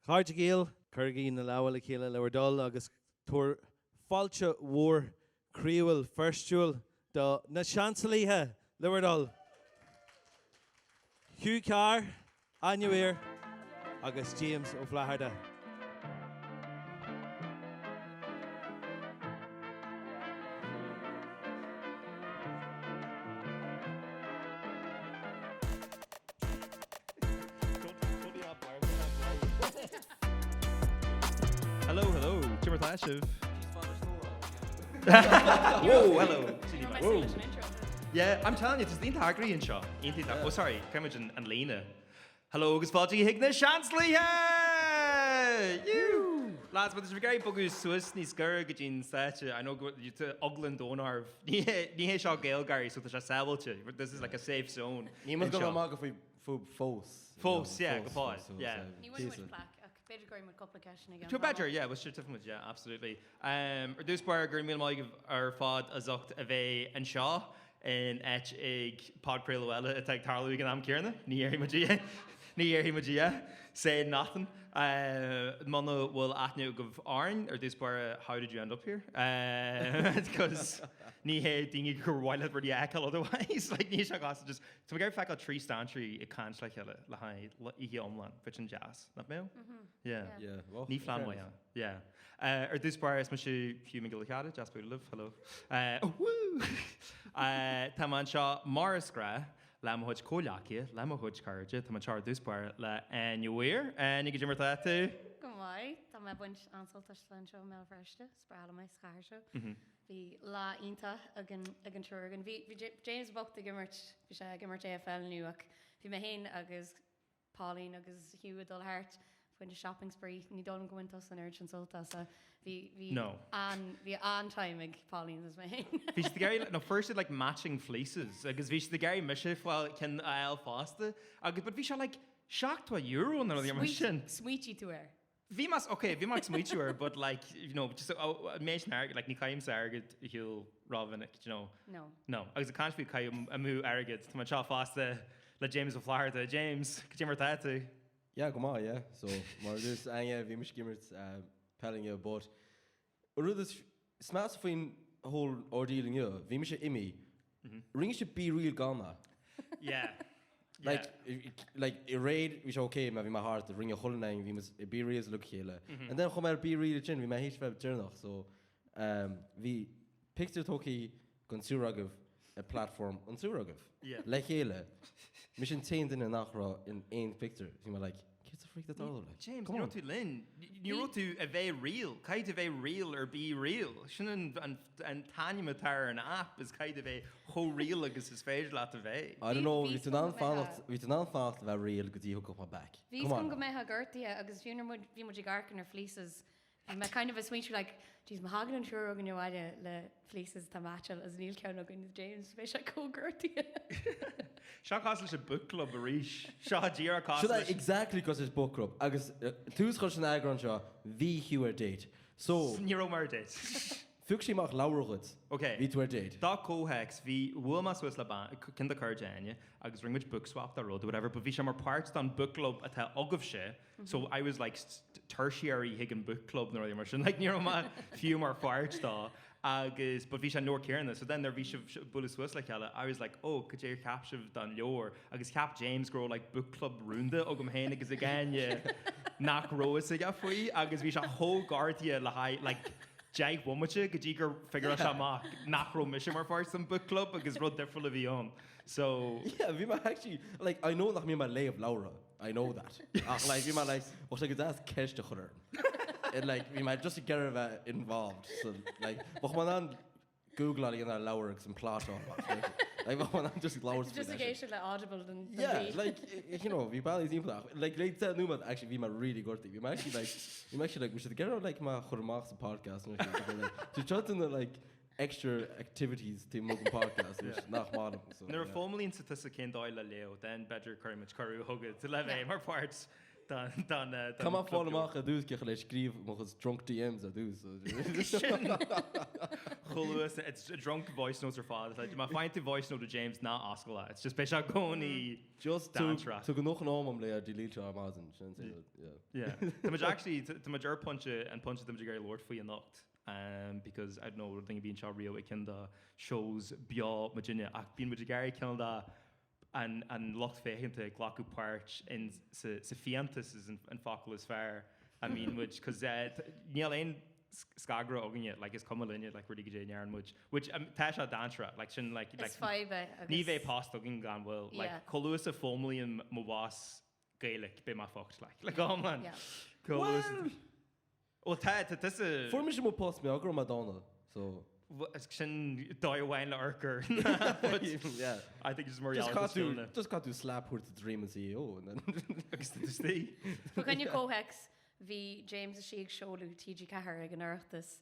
Cairde Gael, cuirigí na lámha le chéile le bhur dtoil agus tabhair fáilte mhór chroíúil Feirstiúil do Na Seansulaithe le bhur dtoil! Hugh Carr, Áine Weir agus James Ó Flatharta. Hello, hello, Cad é mar tá sibh? Whoa, hello. Whoa. Yeah, I'm telling you, tá iontach eagraithe anseo. Iontach. Oh, sorry, caithfidh muid an líne. Hello agus fáilte chuig na Seansulaithe! You! Lads, má tá sibh ag iarraidh bogadh suas níos gaire go dtí'n stáitse, I know go bhfuil tá eagla an domhain oraibh. Ní hé, ní hé seo GaelGáirí, so tá sé sábháilte. This is like a safe zone. Níl muid ag dul amach faoi fúb fós. Fós, yeah, go fóill, yeah. Ní bhfuair muid plaic ach b'fhéidir go gcuirfidh muid cúpla ceist ina gceann. B'fhéidir, yeah, well sure tiocfaidh muid, yeah, absolutely. Um, ar dtús báire, go raibh míle maith agaibh ar fad as ucht a bheith anseo in áit ag podchraoladh eile atá ag tarlú ag an am céanna. Ní dhéarfaidh muid é. Ní dhéarfaidh muid é. Say nothing. Uh, muna bhfuil aithne agaibh orainn, ar dtús báire, how did you end up here? Uh, because ní hé daoine gur mhaith leat rudaí a fheiceáil otherwise. Like, ní sé gasta just Tá mé ag iarraidh feiceáil 3 strainséirí ag caint le chéile le haghaidh oíche iomlán, bheadh sin deas, nach mbeadh? Yeah. Yeah, well, Ní phlean maith é. Yeah. Ar dtús báire, is mise Hugh Mac Giolla Chearra, deas bualadh libh, hello. Oh, woo! Tá mé anseo mar is gnách le mo chuid comhghleacaithe, le mo chuid cairde, tá mé anseo ar dtús báire le Áine Weir. Áine, goidé mar tá tú? Go maith, tá mé ag baint an-sult as anseo i mBéal Feirste, is breá liom é sa chathair seo. Bhí lá iontach againn ag an triúr againn. Bhí bhí James bocht ag imirt, bhí sé ag imirt AFL inniu ach bhí mé féin agus Pauline agus Hugh ag dul thart, baint shopping spree. Ní dóigh liom go mbain tusa an oiread sin sult as ach bhí bhí No. an bhí an-time ag Pauline agus mé féin. Bhí siad ag iarraidh, no fuair siad like matching fleeces agus bhí siad ag iarraidh mise fáil ceann a fháil fosta agus but bhí sé like €70 nó rudaí mar sin. Smaoitigh tú air. Bhí mé, ok, bhí mé ag smaoitiú air but like, you know, just oh, an méid sin airgid, like ní chaithimse airgead ar shiúl rómhinic, do you know? No. No. Agus ag caint faoi caitheamh amú airgid, tá mé anseo fosta le James Ó Flatharta. James, cad é mar tá tú? Yeah, go maith, yeah. So, mar a dúirt Áine, bhí mise ag imirt peil inniu, but An rud is measa faoin whole ordeal inniu, bhí mise imithe, rinne sibh BeReal gan mé. Yeah. Like, like, aréir bhí sé ok mar bhí mé thart, rinne chuile dhuine, bhí muid ag BeReals le chéile. And then chuaigh mé ar BeReal ansin, bhí mé théis bheith deireanach, so um, bhí pictiúr tógtha den triúr agaibh ar platform an triúr agaibh. Yeah. Le chéile. Mise an t-aon duine nach raibh in aon pictiúr. Bhí mé like, céard sa freak atá ag tarlú like? James, Come ní on. raibh tú linn. Ní raibh tú a bheith real. Caithfidh tú a bheith real ar BeReal. Sin an, an, an t-ainm atá ar an app is caithfidh tú a bheith chomh real agus is féidir leat a bheith. I don't know, Bhí- bhí tú in ann bhí 's agam go fanacht, bhí tú in ann fanacht a bheith real go dtí thiocfadh mé back. Bhí Come 's on agam go now. mbeifeá gortaithe agus fiú nuair muid, bhí muid ag amharc ar na fleeces Bhí mé kind of ag smaointiú like, jeez, má thagann an triúr againn abhaile le fleeces atá matcháil agus níl ceann againn James, beidh sé chomh gortaithe. Seo cosúil leis an book club arís. Seo díreach cosúil Seo leis. exactly cosúil leis book club agus tús chur leis an eagrán seo, bhí Hugh ar date. So. Ní raibh mé ar date. Phioc sí amach leabhar dhuit. Ok. Bhí tú ar date. Do comhthéacs, bhí, bhuail mé suas le bean, ceann de chairde Áine, agus rinne muid book swap de rud, whatever, but bhí sé mar páirt den book club atá agaibhse, So I was like tertiary chuig an book club nó rudaí mar sin, like ní raibh mé fiú mar pháirt dó agus but bhí sé an leabhar céanna so then nuair bhí sibh ag bualadh suas le chéile I was like oh cad é ar cheap sibh don leabhar agus cheap James go raibh like book club rúnda agam féin agus ag Áine nach raibh fhios aige faoi agus bhí sé chomh gortaithe le haghaidh like 10 bhomaite go dtí gur figureáil sé amach nach raibh mise mar pháirt den book club agus rud difriúil a bhí ann so Yeah bhí mé actually like I know nach mbím ag léamh leabhra. I know that. Ach like bhí mé like bheadh sé go deas ceist a chur orm. It like bhí mé just ag iarraidh a bheith involved so like bheadh mé in ann googláil a dhéanamh ar leabhar agus an plot a fháil amach like like bheadh mé in ann just labhairt Just ag éisteacht le Audible don don Yeah, mhí. like you know bhí bealaí timpeall ach like le 10 nóiméad actually bhí mé really gortaithe. Bhí mé actually like bhí mé actually like bhí siad ag iarraidh like mé a chur amach sa podcast nó like so seo na like extra activities taobh amuigh den podcast which nach maith liom so Nuair a yeah. foghlaimíonn tusa cén dóigh le léamh, then b'fhéidir cuirfidh muid cuireadh chugat le bheith mar pháirt. Don don don Caithfidh mé fáil amach ar dtús cé chun é scríobh mo chuid drunk DMs ar dtús. Sin chomh luath it's drunk voice notes ar fad. Like, má faigheann tú voice note ó James ná oscail é. It's just beidh sé i gcónaí Just dainséarach. Tú go ndóchan am am le delete ar maidin. Sin é, yeah. Yeah. Tá muid actually tá muid ar pointe an pointe tá muid ag iarraidh labhairt faoi anocht. Um, because I don't know rud a bhíonn seo riamh ag ceann de shows beo muidinne ach bíonn muid ag iarraidh cineál de an an lucht féachanta ag glacadh páirt in sa sa fiántas is an an focal is fearr a mbíonn muid cos eh níl aon scagaire againne like is cuma linne like rudaí goidé a ndeireann muid which um tá sé dainséarach like sin like Is like fadhb é agus ní bheidh post againn gan mhoill like Yeah. chomh luath is a foghlaimím mo bhoss Gaeilic beidh mé fucked like like oh man Yeah. chomh luath is Well tá, tá tusa. Fuair mise mo post mar go raibh mé dána, so. Sin dóigh amháin le urchar. But Yeah. I think it's more Just reality caithfidh still tú, na. just caithfidh tú slap thabhairt do dream an CEO and then. Agus tú istigh. Fa choinne comhthéacs, bhí James is sí ag seoladh TG4 ag an Oireachtas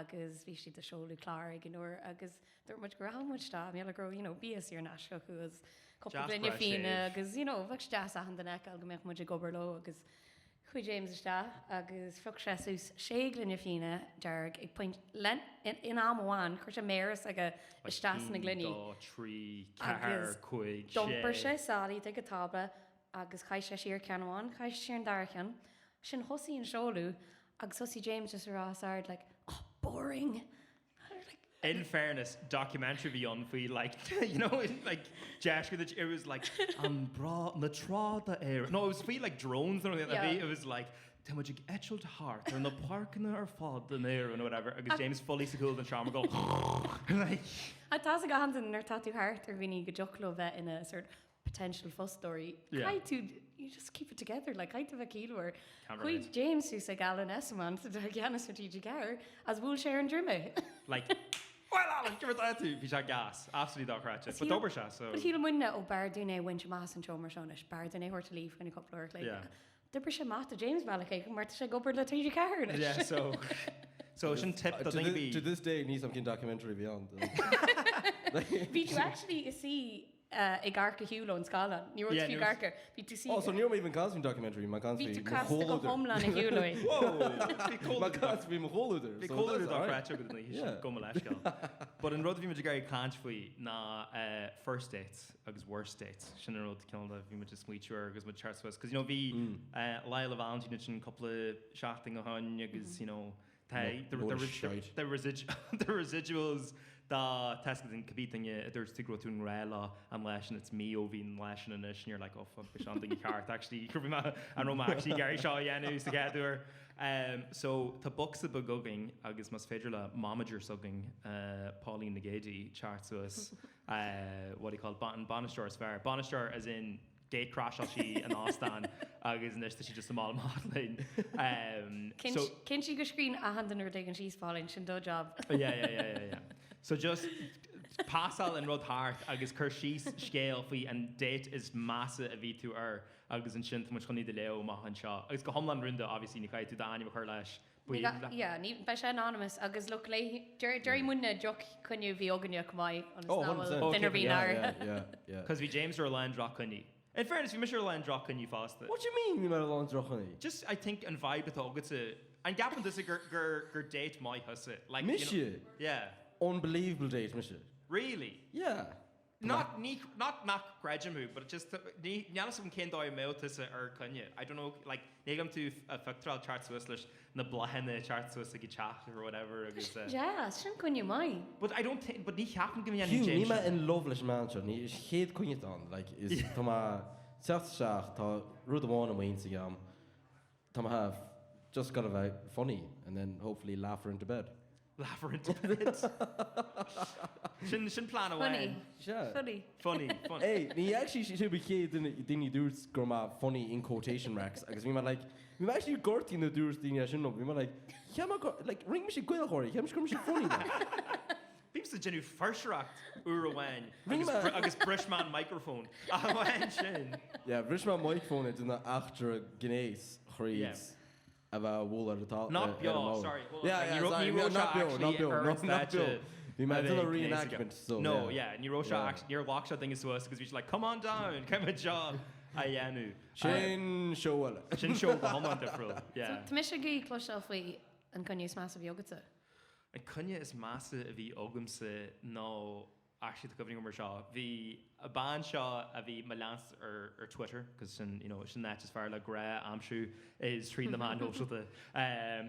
agus bhí siad ag seoladh clár ag an uair agus dúirt muid go rachadh muid isteach, mar gheall go raibh, you know, bia saor in aisce acu agus cúpla Deas gloine breá fíona séimh. agus, you know, bheadh sé deas achan duine a fheiceáil go mbeadh muid ag obair leo agus Chuaigh James isteach agus phioc sé suas sé gloine fíona dearg ag pointe len in am amháin, chuir sé méara s'aige isteach sna gloiní. 1, 2, 3, 4, 5, 6. D'iompair sé sall iad ag an tábla agus chaith sé siar ceann amháin, chaith sé siar an dara ceann. Ansin thosaigh an seoladh agus thosaigh James just a rá os ard like, oh boring! In fairness, documentary a bhí ann faoi like, you know, like deisce it was like an bra na tráda air. No, it was faoi like drones or something. Yeah. It was like tá muid ag eitilt thart ar na páirceanna ar fad in Éirinn or whatever agus James fully sa chúl den seomra go like Tá a fhios ag achan duine nuair atá tú thart ar dhaoine go dtiocfadh leo bheith ina sort potential fostóirí. Caithfidh tú, you just keep it together, like, caithfidh tú bheith ciallmhar. Chuaigh James suas ag Alan Esslemont atá i gceannas ar TG4 agus bhuail sé ar an droim é. Like, well Alan, give it that to Bhí sé gas, absolutely dochreidte. But d'obair sé, so. But shíl muidne, ó b'fhearr dúinn é a bhaint amach as an tseomra seo anois, b'fhearr dúinn é a thabhairt a luí faoina cúpla uair a chloig. Yeah. D'oibrigh sé amach do James bealach éigin mar tá sé ag obair le TG4 anois. Yeah, so so sin tip do To dhaoine. to this day níl a fhios agam cén documentary a bhí ann. Bhí tú actually i suí ag amharc ar shiúl ón scáileán. Ní raibh tú fiú ag amharc air. Bhí tú Oh, so ní raibh mé even caint faoin documentary, mé caint Bhí faoi tú mo casta go chomhluadar. hiomlán ar shiúl uaidh. Whoa! Bhí Mé comhluadar caint faoi mo chomhluadar. Bhí so comhluadar that's alright. dochreidte agat an oíche sin, Yeah. gabh mo leithscéal. But an rud a bhí muid ag iarraidh caint faoi ná first dates agus worst dates. Sin an rud cineál a bhí muid ag smaoitiú air agus muid ag teacht suas. Cos you know bhí Lá Fhéile Vailintín ansin cúpla seachtain ó shin agus you know Tá the residuals dá tasc den cibé duine a dúirt tú go raibh tú i ngrá leo an lá sin it's mí ó bhí an lá sin anois and you're like oh fuck b'é seo an duine ceart actually go raibh mé an raibh mé actually ag iarraidh seo a dhéanamh sa chéad uair. So tá bocsa beag againn agus más féidir le momager s'againn Pauline Nic Géadaigh teacht suas what do you call it an bainisteoir is fearr bainisteoir as in gate crasháil sí an óstán agus anois tá sí just ag dul amach linn. So Cinntigh go scríobhann achan duine rud éigin síos Pauline, sin do job. Yeah, yeah, yeah, yeah, yeah. So just pasáil an rud thart agus cuir síos scéal faoi an date is measa a bhí tú air agus ansin tá muid chun iad a léamh amach anseo. Agus go hiomlán rúnda, obviously, ní chaithfidh tú d'ainm a chur leis. Yeah, ní, beidh sé anonymous agus look, léi, déarfaidh muidne droch-choinne a bhí againne chomh maith ionas Oh, nach 100%. bhfuil duine ar bith Yeah, náirithe. yeah, yeah, yeah. Cos bhí James ar a lán droch-choinní. In fairness, bhí mise ar a lán droch-choinní fosta. What do you mean bhí mé ar a lán droch-choinní? Just, I think, an vibe atá agatsa. An gceapann tusa gur, gur, gur date maith thusa? Like, you know, Mise? Yeah. Unbelievable date mise. Really? Yeah. Not, ní, not nach gcreidim thú, but just, ní, níl a fhios agam cén dóigh a mbeadh tusa ar coinne. I don't know, like, ní fheicim tú a phictiúráil teacht suas leis na bláthanna teacht suas ag an teach or whatever agus eh. Deas, sin coinne maith. But I don't think, but ní cheapaim go ndéanfaidh Hugh, James níl mé sin. in love leis an mbean seo, ní, is chéad coinne atá ann, like, is tá mé teacht isteach, tá rud amháin i m'intinn agam, tá mé have just gotta bheith funny and then hopefully laugh her into bed. Laugh her into bed. Sin, sin plean Funny. amháin. Sea. Funny. Funny, funny. Hey, ní actually sibh an chéad duine daoine dúirt go raibh mé funny in quotation marks agus bhí mé like, bhí mé actually gortaithe nuair a dúirt daoine é sin liom, bhí mé like, cheap mé go, like, rinne mise GaelGháirí, cheap mise go raibh mise funny like. Bhímse ag déanamh fuirseoireacht uair amháin Rinne agus, mé- agus bhris mé an microphone. Ach amháin sin. Yeah, bhris mé microphone ag déanamh eachtra gnéis thríd. Yeah. a bheith á bhualadh ar an tá- Not ar an beo, mbord. sorry. Hold on, Yeah, sorry. yeah, Ní raibh- sorry, ní raibh no, not sé beo, actually not beo, ar no, an not beo. stáitse Bhí mé a ag déanamh bheith reenactment, gnéasach. so No, yeah. yeah, ní raibh sé Yeah. actually, níor ghlac sé duine suas agus bhí sé like, come on down, come on job. A dhéanamh. Sin seó eile. Sin seó go hiomlán difriúil, yeah. Tá mise ag iarraidh cloisteáil faoi an coinne is measa a bhí agatsa. An coinne is measa a bhí agamsa ná, actually tá cuimhne agam ar seo, bhí an bean seo a bhí mo leanstan ar ar Twitter, cos sin, you know, sin an áit is fearr le grá a aimsiú is tríd na meáin shóisialta.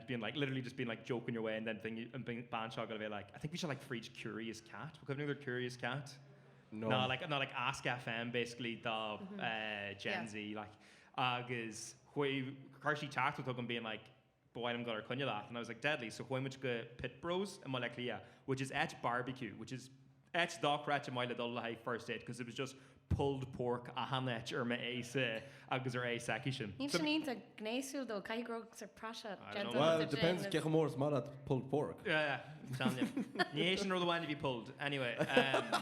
Bíonn like, literally just bíonn like joking your way and then bhí an bean seo ag a bheith like, I think bhí sé like fríd Curious Cat, bhfuil cuimhne agat ar Curious Cat? No. Ná like, ná like Ask FM basically do Gen Z like. Agus chuaigh, chuir sí teachtaireacht chugam being like, ba mhaith liom dul ar coinne leat and I was like deadly so chuaigh muid go Pit Bros i mBaile Átha Cliath which is áit barbecue which is áit dochreidte maith le dul le haghaidh first date because it was just pulled pork achan áit ar m'aghaidhse agus ar aghaidh s'aici-sin. Níl sin iontach gnéasúil though, caithfidh go raibh sort praiseach déanta Well, depends cé chomh mór is maith leat pulled pork. Yeah, yeah, telling you. Ní hé sin rud amháin a bhí pulled. Anyway, um,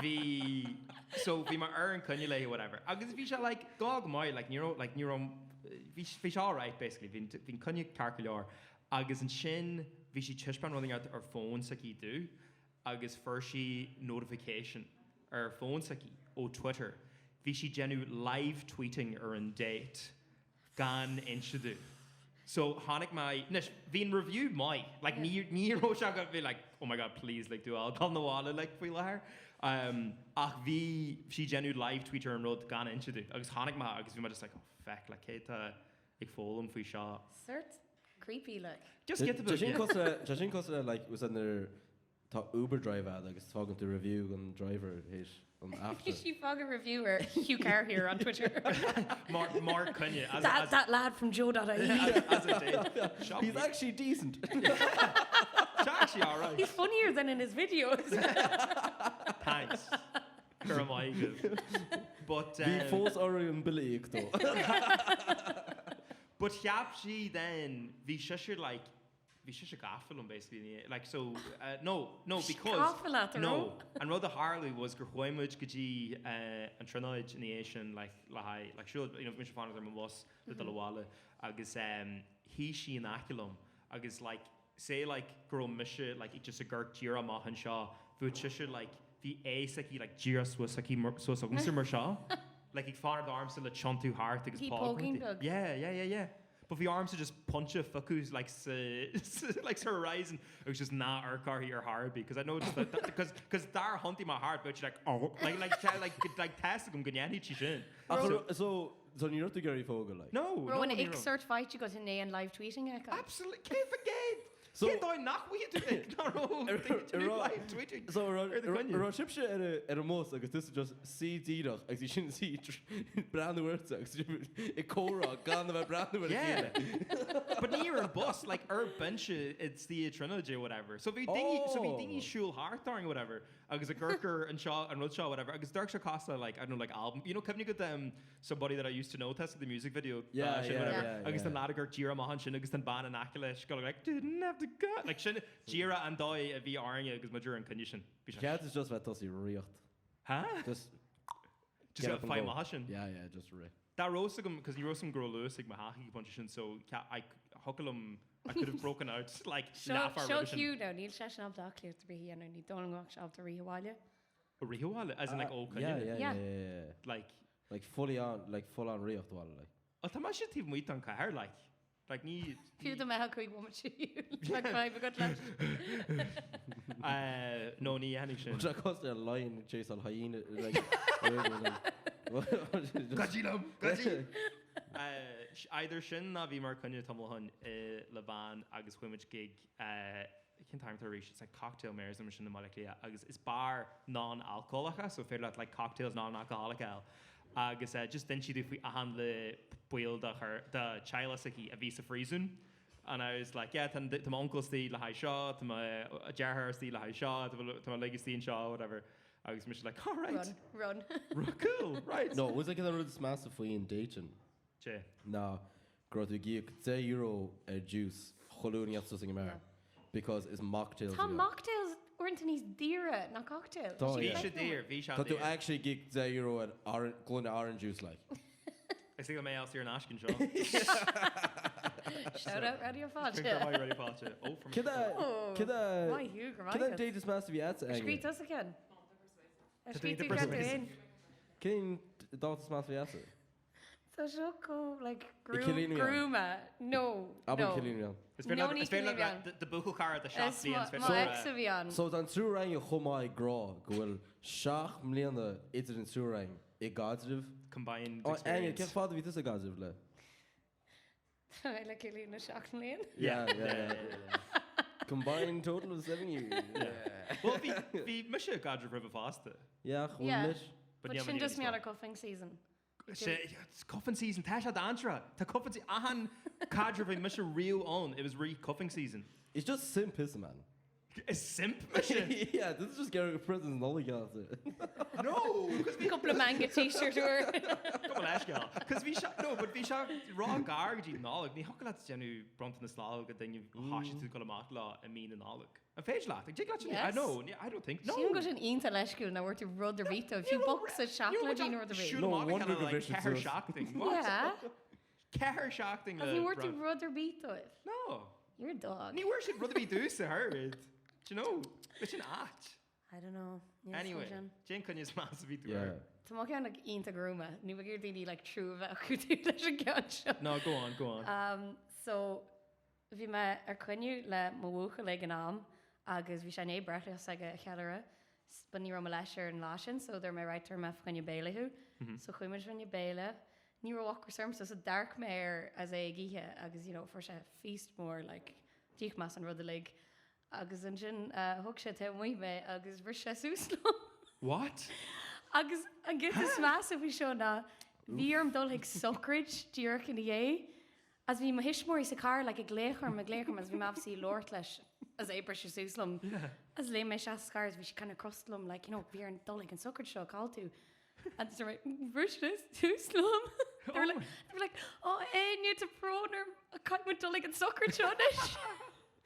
bhí so bhí mé ar an coinne léi whatever. Agus bhí sé like go go maith like ní raibh like ní raibh bhí bhí sé alright basically bhí bhí an coinne ceart go leor. Agus ansin bhí sí ag taispeáint rud éigin ar fón s'aici domh agus fuair sí notification ar fón s'aici ó Twitter. Bhí sí déanamh live tweeting ar an date gan inse domh. So tháinig mé, anois bhí an review maith, like ní ní raibh sé go bhí like oh my god please like do dul 'na bhaile like faoi láthair. Um, ach bhí sí déanamh live tweet ar an rud gan inse domh agus tháinig mé agus bhí mé just like oh feck like cé tá ag foghlaim faoi seo. Sort creepy like. Just get the Tá sin cosúil le, tá sin cosúil le like was nuair tá Uber drive a'd agus fágann tú review don driver théis an eachtra. She fág a review ar Hugh Carr here on Twitter. Mar mar coinne as That, as that lad from Joe.ie. as a date. Shop He's actually decent. It's actually alright. He's funnier than in his videos. Thanks. Go raibh maith agat. But Bhí um, fós orthu an bille a íoc dó. But cheap sí then bhí sise like bhí sise gafa liom basically in the like so uh, no no because Gafa leat, a no raibh? an rud a tharla was gur chuaigh muid go dtí uh, an Tríonóid ina dhiaidh sin like le haghaidh like siúl you know bhí mise fanacht ar mo bhus le dul abhaile agus um, shuigh sí in aice liom agus like say like go raibh mise like just ag amharc díreach amach anseo bhí sise like bhí aghaidh s'aici like díreach suas aici mar suas agamsa mar seo like ag fanacht ormsa le tiontú thart agus Bhí póg póigín uirthi. beag. Yeah yeah yeah yeah but bhí ormsa just pointe a phiocadh like sa like sa horizon agus just ná amharc uirthi ar chor ar bith because I know just that because because dár thiontaigh mé thart bheadh sí like oh like like like like tá a fhios agam go ndéanfaidh sí sin. Ach so So ní raibh tú ag iarraidh phógadh like? No, no, Raibh an ní ick raibh. sort faighte agat i ndiaidh an live tweeting a fheiceáil? Absolutely, cé fa gcéad? So- Cén dóigh nach bhfaighidh tú ick ná raibh tú live tweeting So ar ar do choinne? raibh sibhse ar a ar an mbus agus tusa just suí díreach agus í sin suí breathnú ortsa agus sibh ag comhrá gan a bheith breathnú ar a Yeah. chéile. But ní ar an bus, like ar binse istigh i Tríonóide whatever. So bhí daoine so bhí Oh. daoine siúl thart orainn whatever. Agus ag amharc ar an seo, an rud seo, whatever, agus d'amharc sé cosúil le like, I don't know, like album, you know, cuimhnigh agat um, Somebody That I Used to Know, tá the music video Yeah, sin, yeah, whatever, yeah, agus yeah. an lad ag amharc díreach amach ansin agus an bean in aice leis, go like, didn't have to go, like sin díreach an dóigh a bhí orainne agus muid ar an coinne sin. Bhí sé, Ceart is just bheith tosaí riocht. Huh? Just Just get up and fáil go. amach sin. Yeah, yeah, just rith. Dá raibh fhios agam, cos ní raibh fhios agam go raibh luas ag mo theach ag an bpointe sin, so I, thiocfadh liom, I could have broken out, like, Seo leathuair seo roimhe sin. Hugh now, níl seisean ábalta aclaíocht ar bith a dhéanamh, ní dóigh liom go mbeadh sé ábalta rith abhaile. Rith abhaile? As in like, ó, Yeah, coinne? yeah, Yeah. yeah, yeah, yeah. Like, Like fully on, like full on riocht abhaile, like. oh, tá mise taobh amuigh den chathair, like. Like ní. Fiú dá mbeadh 5 bhomaite siúil, bheadh fadhb agat leis. No, ní dhéanfaidh sin. Tá cosúil le lion ag chaseáil hyena, like. Giddy liom, giddy! Either sin ná bhí mar coinne tamall ó shin le bean agus chuaigh muid chuig, cén t-ainm atá arís, it's like Cocktail Mares nó mar sin i mBaile Átha Cliath agus is beár non-alcoholic é so féidir leat like cocktails non-alcoholic a fháil. Agus just d'inis sí domh faoi achan uile baill dá chur, dá teaghlach s'aici a bhí sa phríosún. And I was like, yeah, tá tá m'uncail istigh le haghaidh seo, tá mo deartháir istigh le haghaidh seo, tá mo tá mo lig istigh anseo, whatever. Agus mise like, all right. Run, run. Cool, right. No, was like an rud is measa faoin date sin Cé? ná go raibh tú ag íoc €10 ar juice chuile uair a ndeachaigh tú suas ag an mbeár. Because is mocktails Tá iad. mocktails uaireanta níos daoire ná cocktail. Tá, Bhí yeah. sé daor, bhí sé Tá tú daor. actually ag íoc €10 ar oran- gloine orange juice like. Is ag mé saor in aisce anseo. Shout out Raidió Fáilte. Go raibh Raidió Fáilte. Oh, from Cad é Oh, cad é Maith thú, go cad é an raibh date is measa a bhí agatsa, Ar Áine? scríobh tusa ceann? Ar Tá scríobh daoine tú ceann persuasive. féin? Cén dáta is measa a bhí agatsa? Tá seo chomh like I Cill Aoine. gruama. No, Abair no. Cill Aoine. Is féidir No, leat ní is féidir Cill leat Aoine. do buachaill chara de 7 Is bliain is féidir mo leat ex a bhí ann. So tá an triúr againn chomh maith ag rá go bhfuil 7 mbliana idir an triúr againn i gcaidreamh. Combined Áine, experience. cén fad a bhí tusa i gcaidreamh le? Tá mé le Cillian le 7 mbliana. Yeah, yeah, yeah. Combined total of 7 years. Well, bhí bhí mise i gcaidreamh roimhe fosta. Yeah, ach bhfuil Yeah. anois? But But níl sin mé just níos mar mó. ar cuffing season. Sé, it's cuffing season, tá sé dainséarach. Tá cuffing season, achan caidreamh a bhí mise riamh ann, it was rith cuffing season. It's just simp is man. Is simp mise? Yeah, this is just getting presents Nollaig agat. No, cos bhí Cúpla manga t-shirt úr. Cúpla leithscéal. Cos bhí sé, no, but bhí sé ró-ghar go dtí Nollaig. Ní thiocfadh leat déanamh bronntanas Nollag do dhuine a thoisigh tú ag dul amach leo i mí na Nollag. An féidir leat? Dtig leat sin? Yes. I know, I don't think, no. Sílim go bhfuil sin iontach leisciúil nach bhfuair tú rud ar bith dóibh, fiú bocsa seacláidí nó rud ar bith. No wonder go like bhfisfidh ceathair suas. seachtain. What? Yeah. Ceathair seachtain Agus le ní bhfuair tú bronntanas. rud ar bith dóibh. No. You're a dog. Ní bhfuair siad rud ar bith domhsa, heard. Do you know? Bhí sin ait. I don't know. Níl Anyway, fhios sin. Cén coinne is measa a bhí tú Yeah. air? Tá mo cheann like iontach gruama. Ní bheidh ar daoine like trua a bheith acu dom leis an gceann seo. No, go on, go on. Um, so, Bhí mé ar coinne le mo bhuachaill ag an am agus bhí sé i ndiaidh breithlá s'aige a cheiliúradh but ní raibh mé leis ar an lá sin so dúirt mé right tabharfaidh mé fá choinne béile thú. So chuaigh muid fá choinne béile. Ní raibh ocras orm so so d'amharc mé air as é ag ithe agus you know fuair sé feast mór like d'ith mé an rud uilig agus ansin thug sé taobh amuigh mé agus bhris sé suas liom. What? Agus an giota is measa faoi seo ná bhí orm dul chuig sochraid díreach ina dhiaidh Agus bhí mo thuismitheoirí sa charr like ag glaoch orm, ag glaoch orm agus bhí mé obviously ag labhairt leis as é ag briseadh suas liom. Agus léim mé isteach sa charr agus bhí siad kind of crosta liom like you know bhí orainn dul ag an sochraid seo, cá bhfuil tú? Agus dúirt mé bhris sé suas liom. They were like, they were like, oh Áine, tá brón orm, caithfidh muid dul ag an sochraid seo anois.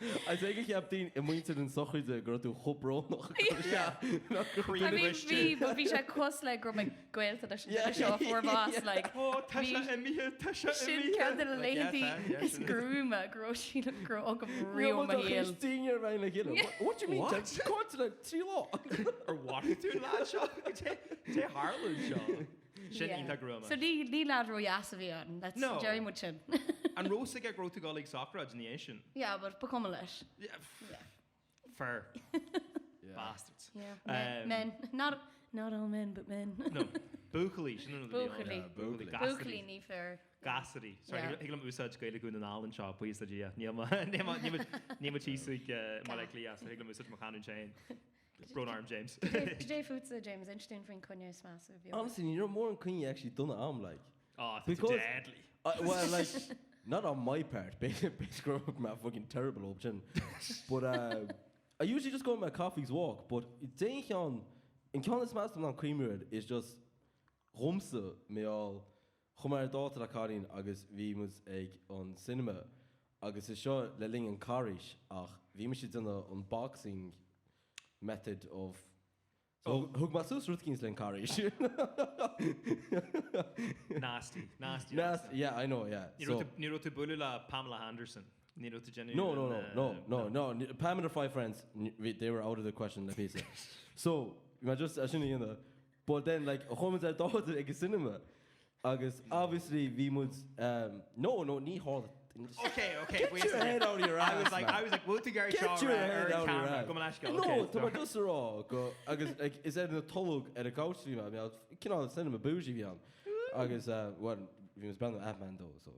Is é go cheap daoine i muintir an sochraide go raibh tú chomh brónach I mean bhí but bhí sé cosúil le go raibh mé gaolta leis an duine seo a fuair bás like Ó tá sé imithe, tá sé imithe. Sin ceann de na laethanta is gruama go raibh sí go raibh agam riamh i mo shaol. daoine ar bheinn le chéile. What do you mean? Cáit le trí lá. Ar mharaigh tú an leaid seo? Cad é tharla anseo? Sin iontach gruama. So ní ní leaid ródheas a bhí ann. Let's No. déarfaidh muid sin. An raibh fhios aige go raibh tú ag dul ag sochraid ina dhiaidh sin? Yeah, but ba chuma leis. Yeah. Yeah. Fair. Bastards. Yeah. Men, men. Not, not all men, but men. No. Buachaillí, sin an rud a bhí ann. Buachaillí. Yeah, buachaillí. Buachaillí ní fir. Gasraí. Sorry, Yeah. thig liom úsáid Gaeilge Dhún na nGall anseo, buíochas le Dia. Níl mé, níl mé, níl mé, níl mé thíos ag Baile Átha Cliath, so thig liom úsáid mo chanúint féin. Brón orm, James. Cad é fútsa, James, inis dúinn faoin coinne is measa a bhí agat. Honestly, ní raibh mórán coinní actually dona a'm, like. Oh, tá tú Because- deadly. I, well, like, not on my part, b'fhéidir go raibh mé fucking terrible ó sin. But uh, I usually just go on my coffee's walk, but d'aon cheann, an ceann is measa ná cuimhniú air is just dhomsa mé all chuaigh mé ar dáta le cailín agus bhí muid ag an cinema agus is seo le linn an Carghais ach bhí mise ag déanamh an boxing method of so thug mé suas rud eicínt le an Carghais. Nasty, nasty. Nasty, yeah, I know, yeah. Ní So raibh tú- ní raibh tú bualadh le Pamela Anderson. Ní raibh tú déanamh No, no, no, an, no, eh, no, no. Pam and her five friends, bhí- they were out of the question le píosa. So, bhí mé just é sin a dhéanamh. But then, like, chuaigh muid ar dáta ag an cinema agus obviously bhí muid, um, no, no, ní tharla. Okay, okay. Get wait your a second. head out of your I was ass, like, man. I was like, bhfuil tú ag iarraidh Get seo your a rá head ar out of your camera? ass. Gabh mo leithscéal, No, okay, tá mé sorry. just a rá go agus like, is ar na tolg ar an couch bhí mé, bhí cineál cinema bougie bhí ann. Agus uh, well, bhí muid ag breathnú Ant-Man dó, so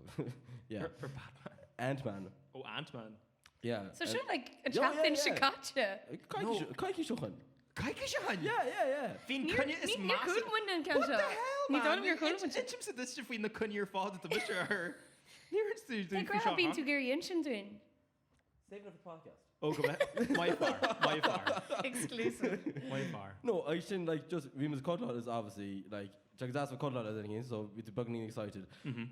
yeah. Ar Batman. Ant-Man. Oh, Ant-Man. Yeah. So sin like an Yeah, yeah, tseachtain seo yeah. caite. Coicís coicís ó shin. Coicís ó shin? Yeah, yeah, yeah. Bhí an coinne is Níor measa. chuala muid an ceann What seo. the hell, Ní man? dóigh liom gur chuala muid. Insimse duitse faoi na coinní ar fad atá mise air. Níor inis tú Tá dúinn faoi grá seo, bíonn huh? tú ag iarraidh insint dúinn. Save it for the podcast. Oh, go mbeidh. My far, my far, Exclusive. my far. No, I sin like just bhí muid ag codladh is obviously like Jack is for codladh as anything, so bhí tú beagáinín excited.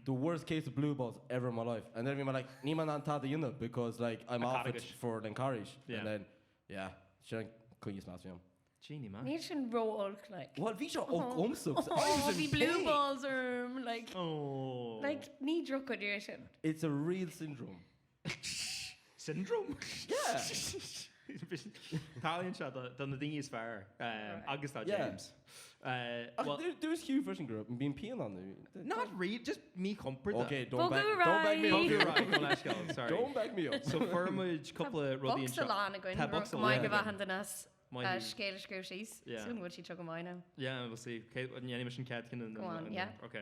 The worst case of blue balls ever in my life. And then bhí mé like níl mé in ann tada a dhéanamh because like I'm An off it Carghais. for an Carghais. Yeah. And then yeah, sin an coinne is measa a bhí a'm. Genie man. Níl sin ró-olc like. Well, bhí sé olc dhomsa 'cause I Oh, was in bhí blue pain. balls orm like Oh. like ní droch-choinne é sin. It's a real syndrome. Syndrome? Yeah. Tarlaíonn sé do na daoine is fearr agus do James. Ach dúirt Hugh freisin go raibh, bíonn pian ann. Not really, just míchompordach. Ok, don't back, don't back me up. Bogadh ar aghaidh. Bogadh ar aghaidh, gabh mo leithscéal, sorry. Don't back me up. So fuair muid cúpla rudaí anseo. Bocsa lán againn, Tá bocsa go maith lán go againn. bhfaigheann duine as Maith thú. scéal a scríobh síos. Yeah. Súil go bhfuil siad seo go maith now. Yeah, we'll see. Cé, an ndéanfaidh mise an chéad ceann? Go on, yeah. Ok.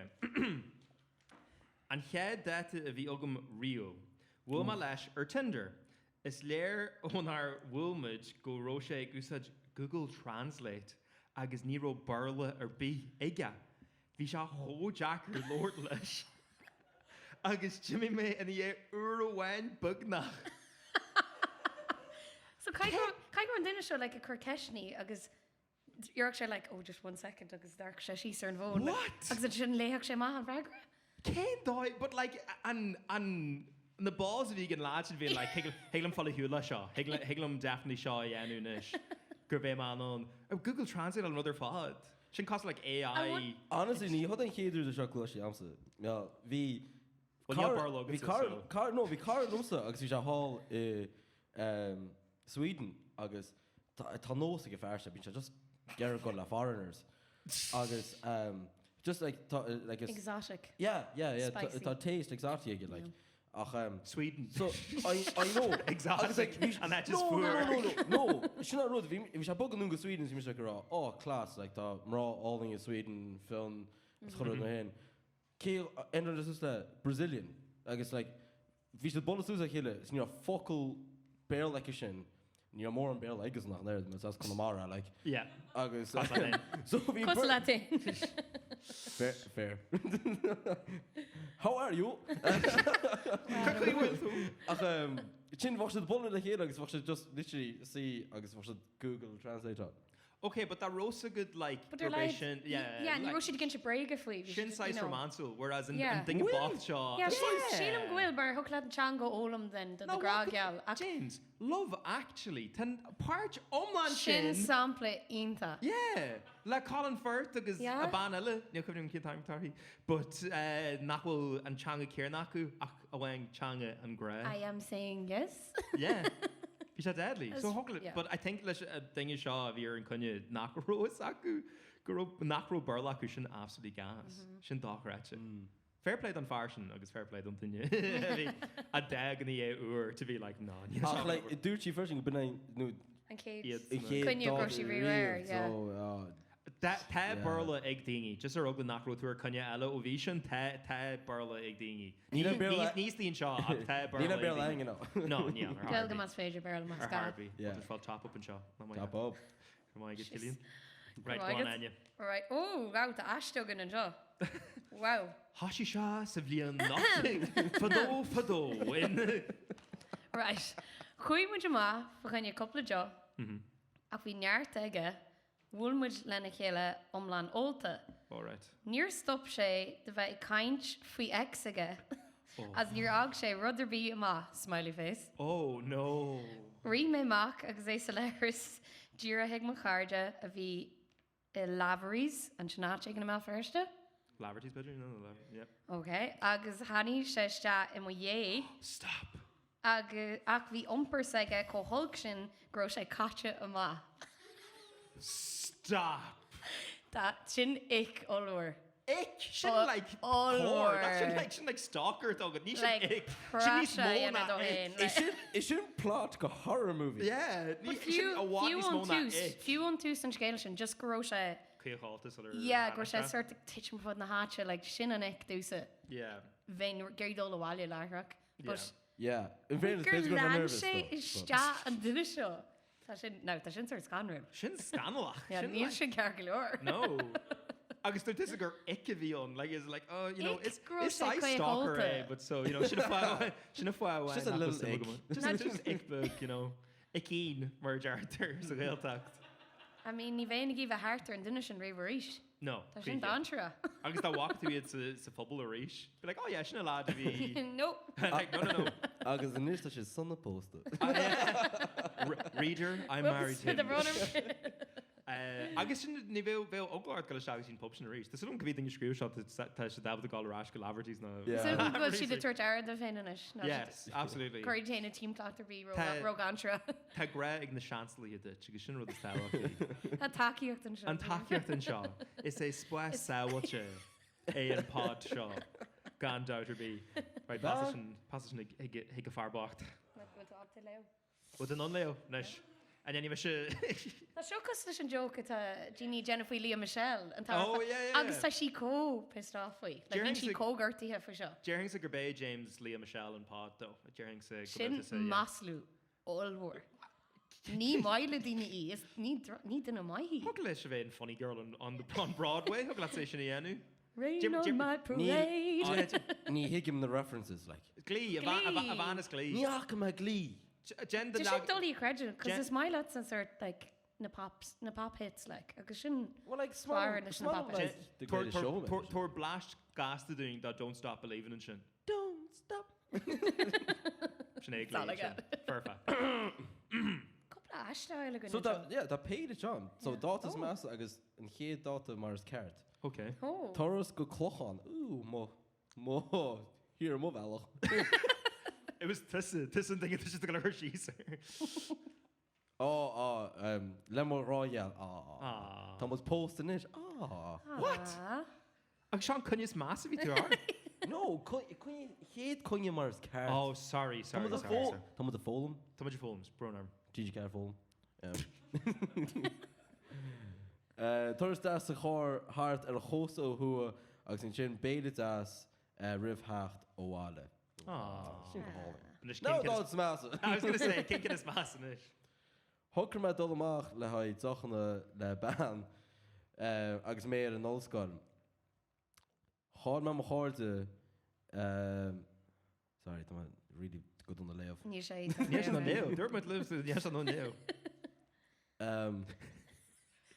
An chéad dáta a bhí agam riamh, bhuail mé leis ar Tinder. Is léir ónar bhuail muid go raibh sé ag úsáid Google Translate agus ní raibh Béarla ar bith aige. Bhí sé chomh deacair labhairt leis agus d'imigh mé ina dhiaidh uair amháin beagnach. So caithfidh go caithfidh go raibh an duine seo like ag cur ceisteanna agus Dhéarfadh sé like, oh just one second agus d'amharcfadh sé síos ar an bhfón. What? Agus ansin léifeadh sé amach an freagra. Cén dóigh, but like an, an, na balls a bhí ag an lad sin bhí like, thig, thig liom fáil ar shiúl leis seo, thig, thig liom definitely seo a dhéanamh anois, go mbeidh mé in ann, Google Translate an rud ar fad. Sin cosúil like AI. Honestly, ní hé an chéad rud seo cloiste agamsa. Bhí Well, níl Béarla bhí agatsa, cara, so. cara, no, bhí cara liomsa agus bhí sé thall i um, Sweden agus Tá nós ag an fear seo, bíonn sé just ag iarraidh dul le foreigners agus um, just like tá like is Exotic. Yeah, yeah, yeah, Spicy. tá taste exotic aige like. Ach um, Sweden. So I I know. Exotic. Agus, like, bhí- An áit is no, no, fuar. no, no, no, no. Sin an rud, bhí bhí sé ag bogadh anonn go Sweden is bhí mise ag rá, oh class, like tá mná álainn i Sweden, fionn, is chuile rud mar sin. Cé a suas le Brazilian agus like bhí siad ag bualadh suas le chéile is ní raibh focal Béarla aici sin, ní raibh mórán Béarla aigesan ach an oiread, mar is as Conamara like. Yeah. Agus Cosúil leat féin. so bhí Cosúil leat féin. Fair, fair. How are you? Cén chaoi a bhfuil tú? Ach um, sin bheadh siad ag bualadh le chéile agus bheadh siad just literally suí agus bheadh siad Google Translate on. Ok, but dá raibh a fhios agat like But they're gurb é like, sin, yeah, yeah, ní like, raibh siad ag inse bréige faoi. bhí sin siad, saghas you know. rómánsúil, whereas an, Yeah. an duine bocht seo. Yeah, sílim go bhfuil mar thiocfadh leat an teanga a fhoghlaim then do do ghrá geal. Ach James, Love Actually, tá an páirt iomlán sin sin. sampla iontach. Yeah, le Colin Firth agus Yeah. a bean eile, níl cuimhne agam cén t-ainm atá uirthi, but uh, nach bhfuil an teanga céanna acu ach amháin teanga an ghrá. I am saying yes. Yeah. Bhí sé deadly. So thug le, yeah. but I think leis an duine seo a bhí ar an coinne nach raibh fhios acu go raibh, nach raibh Béarla acu sin absolutely gas. Sin dochreidte. Fair play don fear sin agus fair play don duine a bhí a d'fhág ina dhiaidh uair to be like no, níl Ach sé like, dúirt sí freisin go b'in é nó An chéad. Iad. an chéad Coinne go raibh dáta sí riamh air, riamh, yeah. so, uh, Tá Béarla ag daoine, just ar eagla nach raibh tú ar coinne eile ó bhí sin, tá, tá Béarla ag daoine. Níl an Béarla- Ní ní anseo ach tá Béarla Níl an ag Béarla daoine. againn, no. No, níl, ar Gaeilge Harvey. más féidir Béarla más Ar gá. Harvey. Yeah. Tá fáil top up anseo. Ná maith. Top up. Go maith agat, Cillian. Right, maith go on, agat. Áine. Right. Oh, wow, tá aiste againn anseo. Wow. Thosaigh sé sa bhliain 18 fadó fadó in. Right. Chuaigh muid amach fa choinne cúpla deoch ach bhí neart aige Bhuail muid lena chéile iomlán ólta. Alright. Níor stop sé de bheith ag caint faoi ex aige agus níor fhág sé rud ar bith amach, smiley face. Oh no. Rith mé amach agus é sa leithreas díreach ag mo chairde a bhí i Lavery's, ansin áit éigin i mBéal Feirste. Laverty's b'fhéidir? No, no, Laver, yeah. Ok, agus tháinig sé isteach i mo dhiaidh. Stop. Agus, ach bhí iompar s'aige chomh holc sin go raibh sé caite amach. Stop! Tá, sin ick ollmhór. Ick? Sin like Ollmhór. That's sin like, sin like stalker atá agat. Ní sin Like, ick. Sin níos praiseach a mó dhéanamh ná dó ick. féin, Is like. sin, is sin plot go horror movie. Yeah, ní, But sin fiú, i bhfad fiú níos mó ón ná tús, ick. fiú ón tús an scéil sin, just go raibh sé, Caochálta sular yeah, go raibh sé tháinig sé. sort ag titim fud na háite, like, sin an ick domhsa. Yeah. Bheinn ag iarraidh dul abhaile láithreach. But Yeah. In fairness, gur b'fhéidir go raibh lean nervous sé though, but- isteach an duine seo. Tá sin, no, tá sin sort scanrúil. Sin scannalach. Yeah, Sin níl like- sin ceart go leor. No. Agus dúirt tusa gur ick a bhí ann, like is like, oh, you know, Ick it's, go raibh it's sé size caoch stalker ólta. é, but so, you know, sin a fáth, sin a fáth amháin Just a nach little bhfuil suim ick. agam. Just, just ick beag, you know. Icín, mar a deirtear sa Ghaeltacht. I mean, ní bheinn ag iarraidh bheith thart ar an duine sin riamh arís. No. Tá sin cuíche. dainséarach. Agus dá bhfaca tú iad sa, sa phobal arís, be like, oh yeah, sin an lad a bhí. Nope. like, no, no, no. Agus anois tá sé sona pósta. Re- Reader, I married Whoops, the him. runner. Agus sin, ní bheadh, bheadh eagla ort dul isteach go dtí an pub sin arís. Tá súil agam go bhí duine ag scríobh seo, tá siad ábalta dul ar ais go Laverty's nó. Tá súil agam go bhfuil siad ag tabhairt aire dóibh féin anois. Yes, absolutely. Cuireadh féin i timpeallacht ar bith ródhainséarach. Tá grá ag na Seansalaithe duit agus sin rud is tábhachtaí. Tá tacaíocht anseo. An tacaíocht anseo. Is é spás sábháilte é an pod seo, gan dabht ar bith. Right, pass sin, pass sin chuig an fear bocht. Bhfuil tú ábalta léamh? Bhfuil tú in ann léamh anois? An ndéanfaidh mise? Tá seo cosúil leis an joke atá daoine ag déanamh faoi Lea Michele an t-amhrán. Oh, yeah, yeah, yeah. Agus tá sí chomh pissed off faoi. Like, bíonn sí chomh gortaithe faoi seo. Déarfainnse gurb é James Lea Michele an pod, though. Déarfainnse go Sin mbeadh tusa, yeah. maslú ollmhór. Ní maith le daoine í, is ní ní duine maith í. Thig leis a bheith in Funny Girl on, on, the, on Broadway, thig leat é sin a dhéanamh. Rain on my parade. Ní thuigim na references, like. Glee, a bhean as Glee. Ní fhaca mé Glee. Déan do Tá sin doiligh a chreidiúint, cos is maith leat an sort, like, na pops, na pop hits, like, agus sin Well, like, clár leis na pop hits. The Greatest Showman. Tabhair blast gasta dúinn dá Don't Stop Believin' ansin. Don't stop. Sin é Glee ansin. Foirfe. Cúpla aiste eile againn So tá, anseo. yeah, tá péire ann. So dáta is measa agus an chéad dáta mar is ceart. Ok. Oh. Turas go Clochán. Ooh, mo, mo, thiar mo bhealach. It was tusa, tusa an duine atá siad ag dul a chur síos air. Á, á, um, le mo ghrá gheal. Á, á. Tá muid pósta anois. Á. What? Agus seo an coinne is measa a bhí tú ann? No, coinne, chéad coinne mar is ceart. Oh, sorry, sorry, sorry, sorry. Tá muid ag foghlaim. Tá muid ag foghlaim, brón orm. TG4 foghlaim. Turas deas sa charr thart ar an chósta ó thuaidh agus ansin béile deas roimh theacht abhaile. Sin go hálainn. Anois Now cén ceann dá is measa. I was gonna say, cén ceann is measa anois? Shocraigh mé dul amach le haghaidh deochanna le bean agus mé ar an ollscoil. Chaill mé mo chairde Sorry, tá mé really go dona léamh. Níl sé Níl sé ná léamh. Dúirt muid libh níl sé ná léamh.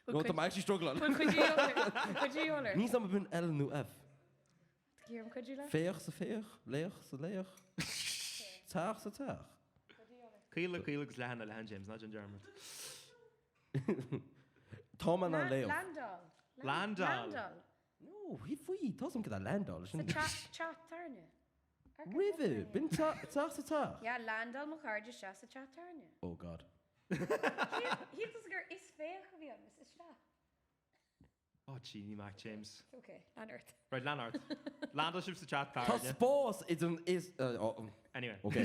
No, tá mé actually struggling. Bhfuil cuidiú cuidiú eolar? Níl 's a'm an b'in L nó F. Iarraim cuidiú leat? Féach sa féach, laoch sa laoch, teach sa teach. Caol caol agus leathan a leathan James, ná déan dearmad. Tá mé in ann léamh. Landáil. Landáil. Landáil. No, hí faoi, tá 's a'm cad é landáil. Sa teach tábhairne. Roimhe, b'in teach sa teach. Yeah, landáil mo chairde isteach sa teach tábhairne. Oh God. Shíl tusa gur is féach a bhí ann, is isteach. Oh, Jeannie Mac James. It's okay, lean ort. Right, lean ort. Landáil sibh sa teach Tá tábhairne. spás idir an is... oh, oh. Anyway. Ok.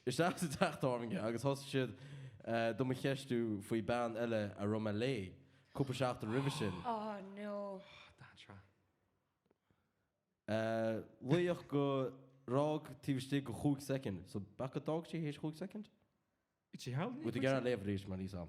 Isteach sa teach tábhairne agus thosaigh siad do mo cheistiú faoi bean eile a raibh mé léi cúpla seachtain roimhe sin. Oh no. Dainséarach. Laoch go rág taobh istigh de chúig soicind. So b'fhéidir go d'fhág sí théis chúig soicind? Bhfuil tú ag iarraidh léamh arís mar níl 's a'm.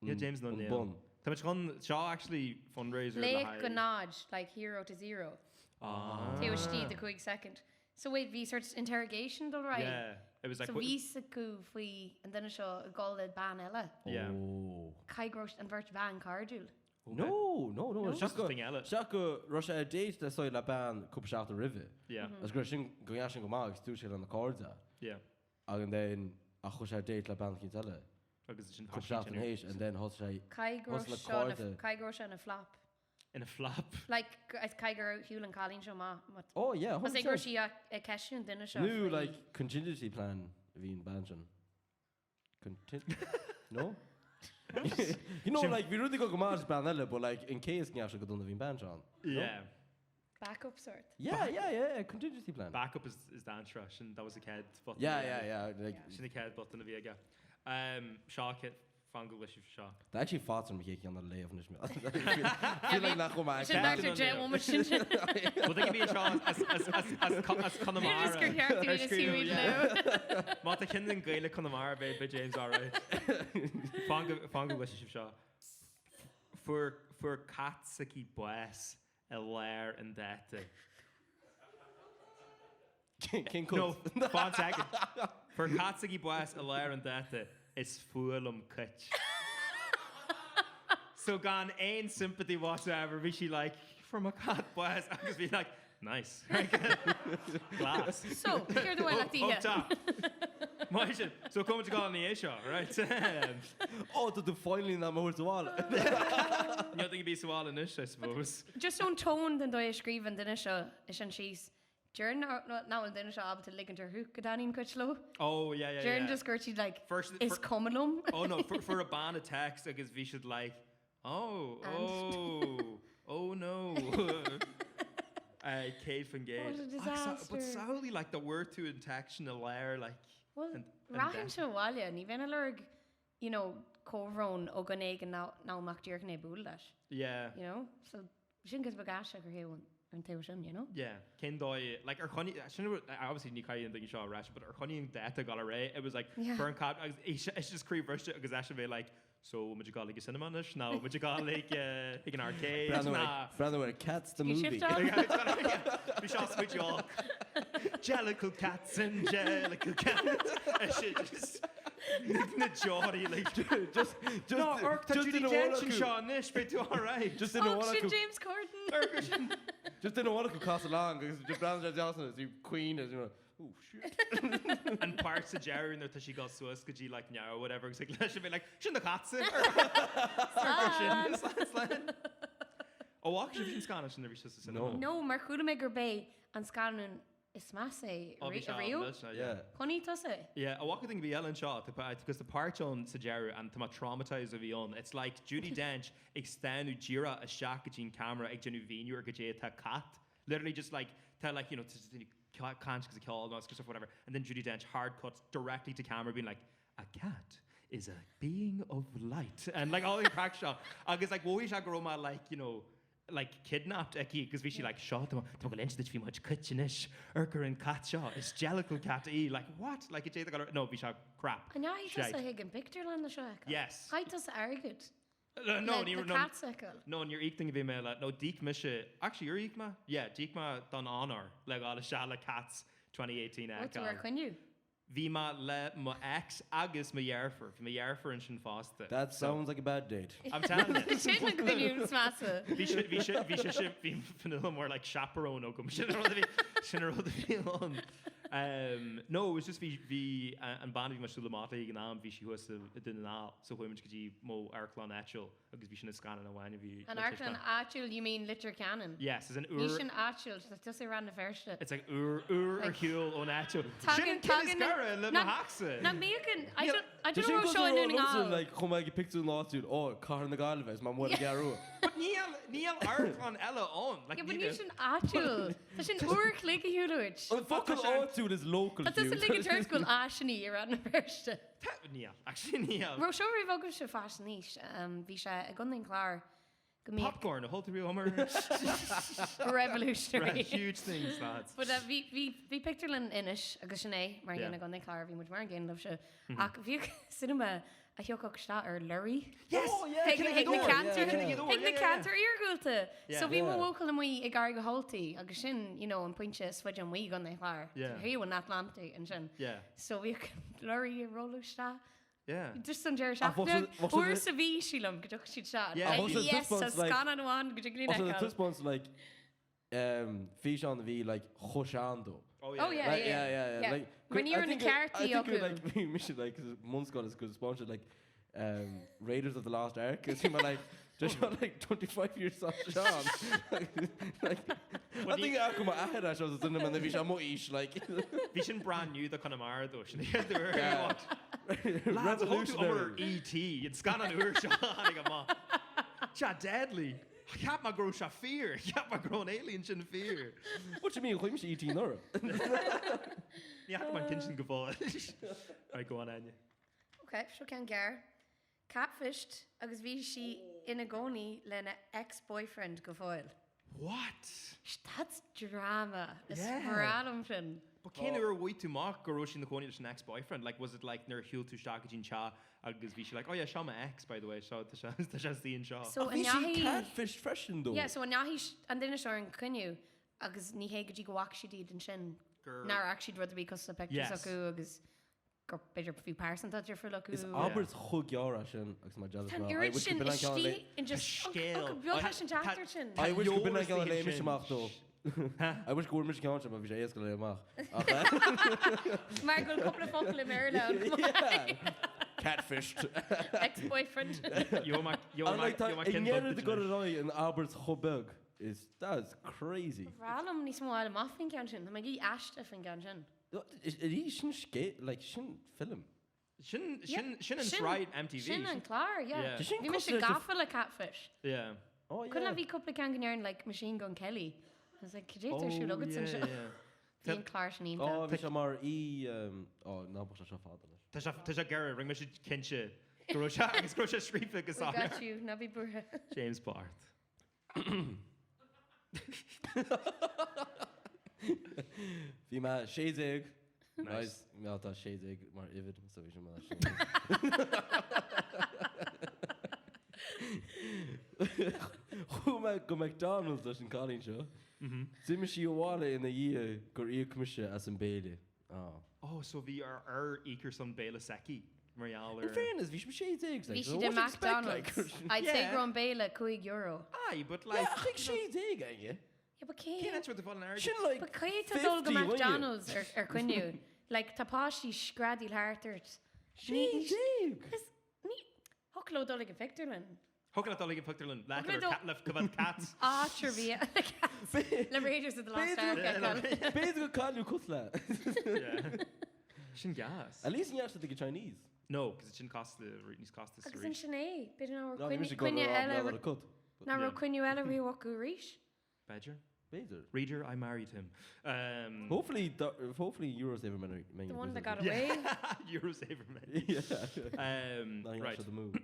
Yeah, James nó An Neil. bun. Tá muid chun seo actually fundraiser le Laoch go haghaidh. náid, like hero to zero. Ah. Taobh istigh de chúig soicind. So wait, bhí sort interrogation dul ar aghaidh? Yeah. It was like So bhí 's acu faoi an duine seo ag dul le bean eile. Yeah. Oh. Caithfidh go raibh an bheirt bhean cairdiúil. No, no, no. Just thing eile. Seach go raibh sé ar date le soigh le bean cúpla seachtain roimhe. Yeah. Agus go raibh sin, go ndeachaigh sin go maith agus dúirt sé lena cairde. Yeah. Agus then, ach chuaigh sé ar date le bean eicínt eile. Agus sin Cúpla seachtain théis and then thosaigh sé, Caithfidh go raibh thosaigh le seo ina, cairde. caithfidh go raibh sé ina flop. Ina flop. Like, caithfidh go raibh shiúil an cailín seo amach. Oh yeah, Más é go raibh sí ag ceistiú an duine seo. Nó like contingency plan a bhí an bean sin. Contin- No? You know, like, bhí rudaí go maith bean eile, but like, in case go ndeachaigh sé go dona bhí an bean seo ann. Yeah. Backup sort. Yeah, yeah, yeah, yeah, contingency plan. Backup is, is dainséarach. Sin, that was the chéad button. Yeah, yeah, yeah. Like, Sin an chéad button a bhí aige. Um, seo cé fan go bhfuil sibh seo. Tá actually faitíos orm an chéad cheann a léamh anois. Feel like nach bhfuil mé Sin actually- Dr. J woman sin. Well, they can be seo as, as, as, as, as Conamara. Just gur cheart Ar dúinn is scríobh, thú yeah. Má tá ceann den Ghaeilge Conamara beidh beidh James alright. Fan go fan go bhfuil sibh seo. Fuair fuair cat s'aici bás i lár an dáta. Cén No, cód? fan second. Fuair cat s'aici bás i lár an dáta, is fuath liom cait. So gan aon sympathy whatsoever, bhí sí like, fuair mo cat bás, agus bhí like, Nice. Class. So, céard a bhain leat Up top. Maith sin. So cá bhfuil muid ag dul ina dhiaidh seo, right? Ó, tá tú finally in ann mé a thabhairt abhaile. Níl duine ar bith sa bhaile anois, I suppose. Just ón tone den dóigh a scríobh an duine seo é sin síos, déarfainn nach bhfuil an duine seo ábalta ligint orthu go dtaitníonn cuid leo. Oh, yeah, yeah, yeah. Déarfainn just go raibh siad like, is cuma liom. Oh no, fuair a bean a text agus bhí siad like, Oh, oh, oh no. 100%. What a disaster. But samhlaigh like dá bhfuair tú an text sin i lár like Well, rachainnse abhaile, ní bheinn ag lorg, you know, comhbhrón ó dhuine éigin nach mbeadh díreach i ndiaidh bualadh leis. Yeah. You know? So, sin cuid beag aisteach ar thaobh ar an taobh sin, you know? Yeah. Cén dóigh, like ar choinnigh, sin rud, obviously ní chaithfidh an duine seo ar ais, but ar choinnigh an dáta ag dul ar aghaidh, it was like, Yeah. burn cat, agus it's just croí bhriste agus eisean bheith like, So bhfuil muid ag dul ag an cinema anois nó bhfuil muid ag dul ag ag an arcade Breathnú ná ar breathnú ar Cats the Bhí Movie. shift on. Bhí sé sweet y'all. Jellicle cats and jellicle cats. Is sé just na deoraí like Just just No, Urk, tá just Judi duine amháin Dench acu. anseo anois, beidh tú alright. Just duine Och, amháin sin acu. James Corden. Sin Just duine amháin acu casadh long agus just breathnú sé Johnson is he queen is you know, oh shit. An páirt sa deireadh nuair tá sí ag dul suas go dtí like neamh or whatever agus like leis a bheith like sin do chatsa Slán. Slán. Ó bhfaca sibh sin scannán sin nuair bhí sé sa cinema? No. No, mar chuala mé gurb é an scannán is measa é Ó bhí sé riamh. an-mhillteanach, Yeah. Chonaic tusa é? Yeah, an bhfaca duine ar bith eile anseo, tá because tá páirt ann sa deireadh and tá mé traumatised a bhí ann. It's like Judi Dench ag stánadh díreach isteach go dtí an camera ag déanamh mhíniú ar goidé atá cat. Literally just like tá like you know caint agus ceol nó stuff whatever and then Judi Dench hard cuts directly to camera being like a cat is a being of light and like all the craic seo agus like mhothaigh sé go raibh mé like you know like kidnapped aici agus bhí sí like seo tá tá go inse duit faoi mo chuid cait anois amharc ar an cat seo is jellicle cat í like what like it no bhí sé crap An ndeachaigh tusa Shite. chuig an pictiúrlann le seo a fheiceáil? Yes. Chaith tusa airgead? No, Le ní le no Cats a fheiceáil? No, níor íoc duine a bhí mé le, no d'íoc mise, actually ar íoc mé? Yeah, d'íoc mé don Eanáir le dhul isteach le Cats 2018 a Raibh tú ar fheiceáil. cruinniú? Bhí mé le mo ex agus mo dheirfiúr, bhí mo dheirfiúr ansin fosta. That sounds like a bad date. I'm telling you. Sin an cruinniú is measa. Bhí sé, bhí sé, bhí sé sin, bhí Fionnuala more like chaperone agam, sin an rud a bhí, sin an rud a bhí ann. Um, no, it was just bhí, bhí an bean a bhí mé ag siúl amach léi ag an am, bhí sí thuas i Dún na nGall, so chuaigh muid go dtí mo amharclann áitiúil agus bhí sin an scannán amháin a bhí An le amharclann taispeáint. áitiúil, you mean Leitir Ceanainn? Yes, is an Ní uair, sin áitiúil, tá tusa i Rann na Feirste. it's like uair, uair ar Like, shiúl ón áitiúil. Sin Tagann, an ceann is tagann, gaire le mo nach, theachsa. nach mbíodh an, I don't, I Tá don't sin know raibh cosúil seo i le nDún na liomsa, nGall. like, chuaigh mé ag pictiúrlann áitiúil, ó, Cathair na Gaillimhe, is má mhuir gceathrú. But níl, níl amharclann eile ann. Like, Yeah, but níl níl sin áitiúil. Tá sin uair a chloig ar shiúl uait. An focal áitiúil is local, Tá tusa Hugh. ag ligint ort go bhfuil áiseanna i Rann na Feirste. Tá, níl, actually níl. Raibh seo riamh agaibhse faisnéis, bhí sé i gContae an Chláir go mbíodh. Popcorn, a thol tú riamh Homer? Revolutionary. Right, huge things, lads. But bhí, bhí, bhí pictiúrlann in Inis agus sin é mar a Yeah. gcéanna i gContae an Chláir, bhí muid mar an gcéanna libhse. Ach bhíodh cinema a thiocfadh isteach ar lorry. Yes! Oh, yeah, Chuig yeah, chuig na yeah, ceantair yeah, yeah. chuig na ceantair iargúlta. Yeah. So bhí mo Yeah. bhuachaill amuigh ag éirí go holtaí agus sin, you know, an pointe is faide amuigh i gContae an Chláir. Yeah. Thaobh an Atlantaigh ansin. Yeah. So bhíodh lorry ag rolladh isteach. Yeah. Just an deireadh Ach bheadh seachtaine. sé- bheadh sé Uair le- sa mhí sílim go dtiocfadh siad isteach. Yeah. Like, Ach bheadh sé yes, tá taispeáint, like- scannán amháin go dtig linn Bheadh sé le fheiceáil. taispeáint, like, um, físeán a bhí, like, chomh sean dó. Oh Oh, yeah, Like, yeah, yeah, yeah, yeah. Like, Mar ní I raibh na think it- I ceartaí think it, acu. like, bhí mise, like, 'cause bunscoil is go sponsored, like, um, Raiders of the Lost Ark, 'cause bhí mé, like, just seo, like, 25 years old Sean. Like, I think acu mo athair é seo sa cinema na bhí sé mo aois, like. Bhí sin brand new do Conamara dó sin é Yeah. Lads, thug tú Revolutionary. umar E.T. an scannán úr seo tháinig amach. Sea, deadly. Cheap mé go raibh sé fíor. Cheap mé go raibh an alien sin fíor. What do you mean, chuir mise E.T. anuraidh? Ní fhaca mé an ceann sin go fóill. Right, go on, Áine. Ok, seo ceann gearr. Catfished agus bhí sí ina gcónaí lena ex-boyfriend go fóill. What? That's drama. Is Yeah. breá liom sin. But cén uair a bhfuair tú amach go raibh sí ina cónaí leis an ex-boyfriend? Like, was it like nuair a shiúil tú isteach go dtí an teach agus bhí sí like, oh yeah, seo mo ex, by the way, seo, tá sé, tá sé istigh anseo. So Bhí an sí ndeachaigh catfished freisin though. Yeah, so an ndeachaigh an duine seo ar an cruinniú agus ní hé go dtí go bhfaca siad iad ansin Gur- nár fhaca siad rud ar bith cosúil le pictures Yes. acu agus gur b'fhéidir fiú pearsanta difriúil acu. Is abairt chomh gearr é sin agus má jealous Tá an mé. I oiread wish go sin b'in an ceann a istigh léigh- in just scéal. beag leis an teachtaireacht sin. I wish go b'in an ceann a Eolas léigh mise sin. amach dó. I wish go bhfuair mise ceann seo mar bhí sé éasca le amach. Mar go bhfuil cúpla focal i mBéarla ann. Catfished. Ex-boyfriend. Like tá i ndeireadh de gur ar aghaidh an abairt chomh beag is that is crazy. Ba bhreá liom níos mó a fháil amach faoin gceann sin. Tá mé ag iarraidh aiste faoin gceann sin. Arís sin scéal, like sin film. Sin, sin, sin an sraith MTV. Sin an clár, yeah. Yeah. Bhí mise gafa le Catfish. Yeah. Oh, yeah. Cuimhin liom bhí cúpla ceann go ndéarfainn like Machine Gun Kelly. I was like, cad é atá ar siúl Oh, agat yeah, anseo? yeah. Bhí an clár sin iontach. Oh, bhí sé mar í, oh, ná bheadh sé seo fada leis. Tá sé, tá sé gearr, rinne mise cinnte go raibh sé, agus go raibh sé scríofa go We got soiléir. you, ná bí buartha. James Bart. Bhí mé 16. Nice. Nice. Tá 16 mar uimhir so bhí sé mar sin. Chuaigh mé go McDonald's leis an cailín seo. D'imigh sí abhaile ina dhiaidh gur íoc mise as an béile. Oh. Oh, so bhí ar ar íoc ar son béile s'aici mar gheall ar. In fairness, bhí sí 16, like, Bhí so siad i what do you expect, like, McDonald's. I'd say go raibh an béile €5. Aye, but like. Yeah, ach ag 16 aige. Yeah, but cé. Cén áit a bhfuil an airgead? Sin like But cé tá dul go 50, wouldn't you? McDonald's ar ar coinne? Like, tá páistí screadaíl thart ort. 16! Is ní thiocfadh leo dul ag an phictiúrlann. Thiocfadh leat dul ag an phictiúrlann le Thiocfadh leat le coimhéad cats. Áit ar bith le cats. Le Raiders of the Lost Ark a fheiceáil. B'fhéidir gur cailleadh cúpla. Sin gas. At least ní dheachaigh siad ag an Chinese. No, cos sin costa níos costas Agus arís. ansin é, b'fhéidir nach No, raibh bhí mise ag dul coinne ar eile ar a cut. nach raibh coinne eile riamh acu arís. B'fhéidir. B'fhéidir. Reader, I married him. Um, Hopefully, hopefully Eurosaver menu. The one that got away. Eurosaver menu. Yeah. Um, Right. right. The move.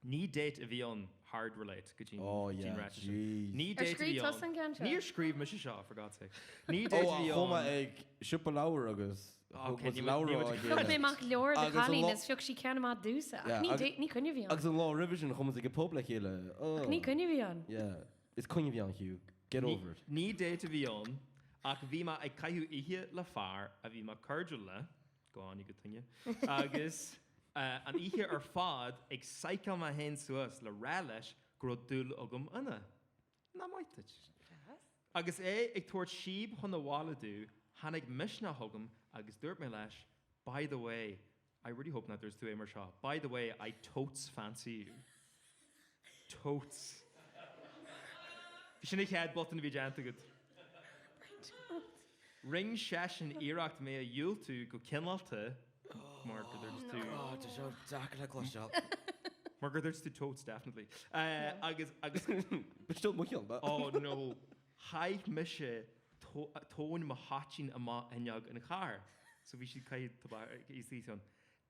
Ní date a bhí ann hard relate go dtí Oh yeah. an ráiteas sin. Jeez. Ní Ar date a scríobh bhí tusa ann. an ceann seo? Níor scríobh mise seo, for God's sake. Ní date a Oh, bhí chuaigh mé ann. ag siopa leabhar agus Oh, thug okay, muid ní leabhar ní á muid- Thug mé chéile. amach leabhar do Agus an chailín lá- is phioc sí ceann amach domhsa. Ach Yeah, ní agus- date, ní coinne a bhí ann. Agus an lá roimhe sin chuaigh muid ag an pub le chéile. Oh. Ach ní coinne a bhí ann. Yeah. Is coinne a bhí ann, Hugh. Get over it. Ní date a bhí ann, ach bhí mé ag caitheamh oíche le fear a bhí mé cairdiúil le, go on, you good thing you, agus an oíche ar fad ag psycheáil mé féin suas le rá leis go raibh dúil agam ina. Nach maith duit? Agus é ag tabhairt síob chun abhaile domh, tháinig misneach chugam agus dúirt mé leis, By the way, I really hope nach dúirt tú é mar seo. By the way, I totes fancy you. Totes. Sin an chéad botún a bhí déanta agat. Rinne seisean iarracht mé a dhiúltú go cineálta mar gur dúirt tú. Oh, tá seo deacair le cloisteáil. Mar gur dúirt tú totes, definitely. Agus, agus. B'shin mo cheann, ba. Oh no. Chaith mise tóin mo thoitín amach fhuinneog an chairr. So bhí siad caitheamh tobac istigh ann.